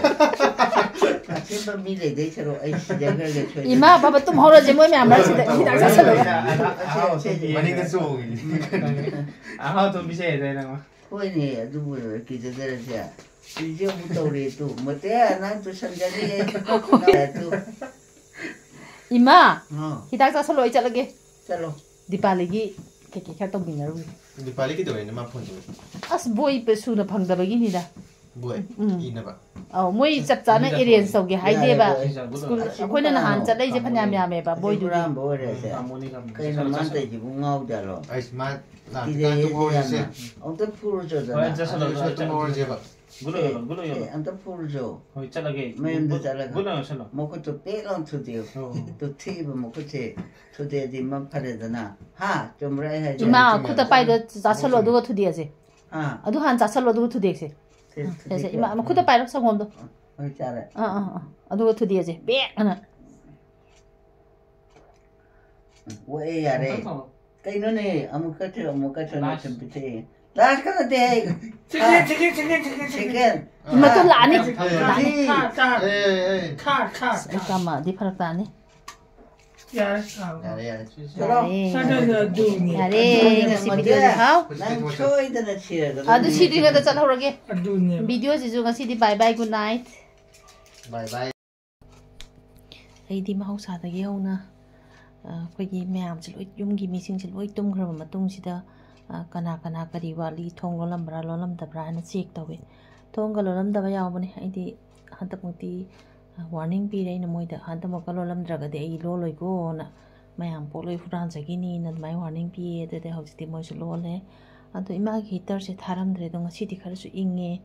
ꯑꯁꯦꯡꯕ ꯃꯤ ꯂꯩꯗꯣꯏ ꯁꯔꯨꯛ ꯑꯩ ꯁꯤꯖꯈ꯭ꯔꯒꯦ ꯁꯣꯏꯗꯅ꯫ ꯏꯃꯥ, ꯕꯕꯥ ꯇꯨꯝꯍꯧꯔꯁꯦ, ꯃꯣꯏ ꯃꯌꯥꯝ ꯃꯔꯛꯁꯤꯗ ꯍꯤꯗꯥꯛ ꯆꯥꯁꯜꯂꯒ꯫ ꯑꯍꯥꯎ ꯑꯊꯨꯝ ꯄꯤꯖꯩ꯫ ꯃꯅꯤꯡꯗ ꯆꯣꯡꯉꯤꯅꯦ꯫ ꯑꯍꯥꯎ ꯑꯊꯨꯝ ꯄꯤꯖꯩ ꯍꯥꯏꯗꯥꯏ ꯅꯪ? ꯍꯣꯏꯅꯦ, ꯑꯗꯨꯕꯨ ꯀꯤꯖꯗꯔꯁꯦ꯫ ꯁꯤꯁꯦ ꯑꯃꯨꯛ ꯇꯧꯔꯦ ꯇꯨ꯫ ꯃꯣꯇꯦ, ꯅꯪ ꯇꯨꯁꯟꯖꯅꯤꯌꯦ꯫ ꯇꯨ꯫ ꯏꯃꯥ, ꯑꯥ꯫ ꯍꯤꯗꯥꯛ ꯆꯥꯁꯜꯂꯣ, ꯑꯩ ꯆꯠꯂꯒꯦ꯫ ꯆꯠꯂꯣ꯫ ꯗꯤꯄꯥꯂꯤꯒꯤ ꯀꯩꯀꯩ ꯈꯔ ꯇꯧꯃꯤꯟꯅꯔꯨꯒꯦ꯫ ꯗꯤꯄꯥꯂꯤ ꯀꯩꯗꯧꯋꯦꯅ ꯃꯥ ꯐꯣꯟ ꯇꯧꯔꯛꯏ? ꯑꯁ, ꯕꯣꯏ ꯄ-, ꯁꯨꯅ ꯐꯪꯗꯕꯒꯤꯅꯤꯗ꯫ ꯕꯣꯏ ꯎꯝ꯫ ꯏꯅꯕ? ꯑꯧ, ꯃꯣꯏ ꯆꯞ ꯆꯥꯅ ꯏꯅꯕ ꯑꯦꯔꯦꯟꯖ ꯐꯣꯟ꯫ ꯇꯧꯒꯦ ꯍꯥꯏꯗꯦꯕ꯫ ꯌꯥꯔꯦ, ꯕꯣꯏ꯫ ꯁ꯭ꯀꯨꯜ, ꯑꯁꯤ ꯑꯩꯈꯣꯏꯅ ꯅꯍꯥꯟ ꯀꯅꯥꯅꯣ? ꯆꯠꯂꯛꯏꯁꯦ ꯐꯅꯌꯥꯝ ꯌꯥꯝꯃꯦꯕ, ꯑꯁꯤ ꯕꯣꯏꯗꯨꯗꯤ꯫ ꯍꯨꯔꯥꯟꯕ ꯑꯣꯏꯔꯦ ꯑꯁꯦ꯫ ꯎꯝ, ꯀꯩꯅꯣ ꯃꯥꯅ ꯇꯧꯔꯤꯁꯤꯕꯨ ꯉꯥꯎꯖꯥꯠꯂꯣ? ꯑꯩꯁ, ꯃꯥ ꯂꯥꯛꯇ꯭ꯔꯤꯀꯥꯟ ꯀꯤꯖꯩꯌꯦ ꯇꯣꯛꯍꯧꯔꯁꯦ꯫ ꯌꯥꯝꯅ꯫ ꯑꯝꯇ ꯐꯨꯔꯨꯆꯣꯗꯅ꯫ ꯍꯣꯏ, ꯆꯠꯁꯜꯂꯣ, ꯑꯗꯨ ꯆꯠꯁꯜꯂꯣ, ꯇꯣꯛꯍꯧꯔꯁꯦꯕ꯫ ꯒꯨꯂꯣ ꯌꯣꯜꯂꯣ, ꯒꯨꯂꯣ ꯌꯣꯜꯂꯣ꯫ ꯁꯦ, ꯑꯝꯇ ꯐꯨꯔꯨꯆꯣ꯫ ꯍꯣꯏ, ꯆꯠꯂꯒꯦ꯫ ꯃꯌꯨꯝꯗ ꯒꯨ-, ꯆꯠꯂꯒ꯫ ꯒꯨꯂꯣ ꯌꯣꯜꯁꯜꯂꯣ꯫ ꯃꯈꯨꯠꯇꯣ ꯄꯦꯛ ꯂꯥꯎ ꯊꯨꯗꯦꯛꯎ꯫ ꯑꯣ꯫ ꯇꯨ ꯊꯤꯕ ꯃꯈꯨꯠꯁꯦ ꯊꯨꯗꯦꯛꯑꯗꯤ ꯃ ꯐꯔꯦꯗꯅ꯫ ꯍꯥ? ꯆꯨꯝꯕ꯭ꯔꯥ ꯑꯩ ꯍꯥꯏꯁꯦ? ꯏꯃꯥ, ꯆꯨꯝꯃꯦ, ꯆꯨꯝꯃꯦ꯫ ꯈꯨꯠꯇ ꯄꯥꯏꯗꯣ ꯆꯥꯁꯜꯂꯣ, ꯑꯗꯨꯒ ꯊꯨꯗꯦꯛꯑꯁꯦ꯫ ꯑꯥ꯫ ꯑꯗꯨ ꯍꯥꯟꯅ ꯆꯥꯁꯜꯂꯣ, ꯑꯗꯨꯒ ꯊꯨꯗꯦꯛꯁꯦ꯫ ꯁꯦ, ꯑꯥ, ꯁꯦ, ꯁꯦ, ꯊꯨꯗꯦꯛꯀꯦ꯫ ꯏꯃꯥ, ꯃꯈꯨꯠꯇ ꯄꯥꯏꯔꯣ, ꯁꯪꯒꯣꯝꯗꯣ꯫ ꯍꯣꯏ, ꯆꯥꯔꯦ꯫ ꯑꯥ, ꯑꯥ, ꯑꯥ꯫ ꯑꯗꯨꯒ ꯊꯨꯗꯦꯛꯑꯁꯦ꯫ ꯕꯦꯛ ꯑꯅ꯫ ꯑꯣꯛꯑꯦ, ꯌꯥꯔꯦ꯫ ꯑꯝꯇ ꯊꯝꯃꯣ꯫ ꯀꯩꯅꯣꯅꯦ? ꯑꯃꯨꯛꯀ ꯊꯤꯌꯨ, ꯑꯃꯨꯛꯀ ꯊꯤꯌꯨ, ꯂꯥꯁ꯫ ꯁꯨꯝ ꯄꯤꯊꯛꯑꯦ꯫ ꯂꯥꯁꯀ ꯅꯠꯇꯦ ꯑꯩ꯫ ꯁꯦꯀꯦꯟ, ꯁꯦꯀꯦꯟ, ꯁꯦꯀꯦꯟ, ꯁꯦꯀꯦꯟ, ꯁꯦꯀꯦꯟ꯫ ꯁꯦꯀꯦꯟ꯫ ꯃꯇꯨꯡ ꯂꯥꯛꯑꯅꯤ꯫ ꯊꯥꯔꯠ, ꯂꯥꯛꯑꯅꯤ꯫ ꯊꯥꯔꯠ, ꯊꯥꯔꯠ, ꯑꯦ, ꯑꯦ, ꯑꯦ꯫ ꯊꯥꯔꯠ, ꯊꯥꯔꯠ, ꯑꯁ, ꯑꯩ ꯊꯥꯔꯠ꯫ ꯀꯥꯃꯛꯑꯗꯤ ꯐꯔꯛ ꯇꯥꯅꯤ꯫ ꯌꯥꯔꯦ, ꯌꯥꯔꯦ꯫ ꯌꯥꯔꯦ, ꯌꯥꯔꯦ꯫ ꯌꯥꯔꯦ꯫ ꯆꯠꯂꯣ꯫ ꯑꯗꯨꯅꯦ, ꯑꯗꯨꯅꯦ꯫ ꯌꯥꯔꯦ, ꯑꯗꯨꯅꯦ, ꯉꯁꯤ ꯃꯗꯨ꯫ ꯚꯤꯗꯤꯑꯣꯁꯦ ꯍꯥꯎ꯫ ꯅꯪ ꯁꯣꯏꯗꯅ ꯁꯤꯔꯒꯗꯧꯅꯤ꯫ ꯑꯗꯨ ꯁꯤꯗ꯭ꯔꯤꯉꯩꯗ ꯆꯠꯍꯧꯔꯒꯦ꯫ ꯑꯗꯨꯅꯦ꯫ ꯚꯤꯗꯤꯑꯣꯁꯤꯁꯨ ꯉꯁꯤꯗꯤ bye bye, good night꯫ Bye bye꯫ ꯑꯩꯗꯤ ꯃꯍꯧꯁꯥꯗꯒꯤ ꯍꯧꯅ, ꯑ, ꯑꯩꯈꯣꯏꯒꯤ ꯃꯌꯥꯝꯁꯦ ꯂꯣꯏ, ꯌꯨꯝꯒꯤ ꯃꯤꯁꯤꯡꯁꯦ ꯂꯣꯏ ꯇꯨꯝꯈ꯭ꯔꯕ ꯃꯇꯨꯡꯁꯤꯗ, ꯑ, ꯀꯅꯥ ꯀꯅꯥ ꯀꯔꯤ ꯋꯥꯠꯂꯤ, ꯊꯣꯡ ꯂꯣꯜꯂꯝꯕ꯭ꯔꯥ, ꯂꯣꯜꯂꯝꯗꯕ꯭ꯔꯥ ꯍꯥꯏꯅ check ꯇꯧꯋꯤ꯫ ꯊꯣꯡꯒ ꯂꯣꯜꯂꯝꯗꯕ ꯌꯥꯎꯕꯅꯦ꯫ ꯑꯩꯗꯤ ꯍꯟꯗꯛꯃꯨꯛꯇꯤ, ꯑ, warning ꯄꯤꯔꯦ ꯑꯩꯅ ꯃꯣꯏꯗ, "ꯍꯟꯗꯛꯃꯨꯛꯀ ꯂꯣꯜꯂꯝꯗ꯭ꯔꯒꯗꯤ ꯑꯩ ꯂꯣꯜꯂꯣꯏꯀꯣꯅ, ꯃꯌꯥꯝ ꯄꯣꯠ ꯂꯣꯏ ꯍꯨꯔꯥꯟꯖꯈꯤꯅꯤꯅ" ꯑꯗꯨꯃꯥꯏꯅ warning ꯄꯤꯌꯦ꯫ ꯑꯗꯨꯗꯤ ꯍꯧꯖꯤꯛꯇꯤ ꯃꯣꯏꯁꯨ ꯂꯣꯜꯂꯦ꯫ ꯑꯗꯣ ꯏꯃꯥꯒꯤ heaterꯁꯦ ꯊꯥꯔꯝꯗ꯭ꯔꯦ꯫ ꯑꯗꯣ ꯉꯁꯤꯗꯤ ꯈꯔꯁꯨ ꯏꯪꯉꯦ,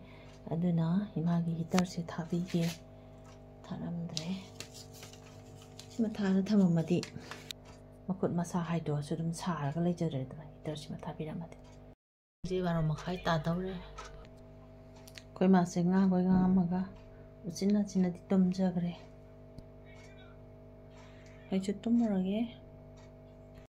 ꯑꯗꯨꯅ ꯏꯃꯥꯒꯤ heaterꯁꯦ ꯊꯥꯕꯤꯒꯦ꯫ ꯊꯥꯔꯝꯗ꯭ꯔꯦ꯫ ꯁꯤ ꯃꯊꯥꯗ ꯊꯝꯃꯝꯃꯗꯤ ꯃꯈꯨꯠ ꯃꯁꯥ ꯍꯥꯏꯗꯣꯛꯑꯁꯨ ꯑꯗꯨꯝ ꯁꯥꯔꯒ ꯂꯩꯖꯔꯦꯗꯅ, ꯍꯤꯇꯔꯁꯤ ꯃꯊꯥ ꯄꯤꯔꯝꯃꯗꯤ꯫ ꯍꯧꯖꯤꯛ ꯕꯥꯔꯣ ꯃꯈꯥꯏ ꯇꯥꯗꯧꯔꯦ꯫ ꯑꯩꯈꯣꯏ ꯃꯥꯁꯦ ꯉꯥꯡꯈꯣꯏ ꯉꯥꯡꯉꯝꯃꯒ ꯎꯆꯤꯟ ꯅꯥꯆꯤꯟꯅꯗꯤ ꯇꯨꯝꯖꯈ꯭ꯔꯦ꯫ ꯑꯩꯁꯨ ꯇꯨꯝꯃꯨꯔꯒꯦ꯫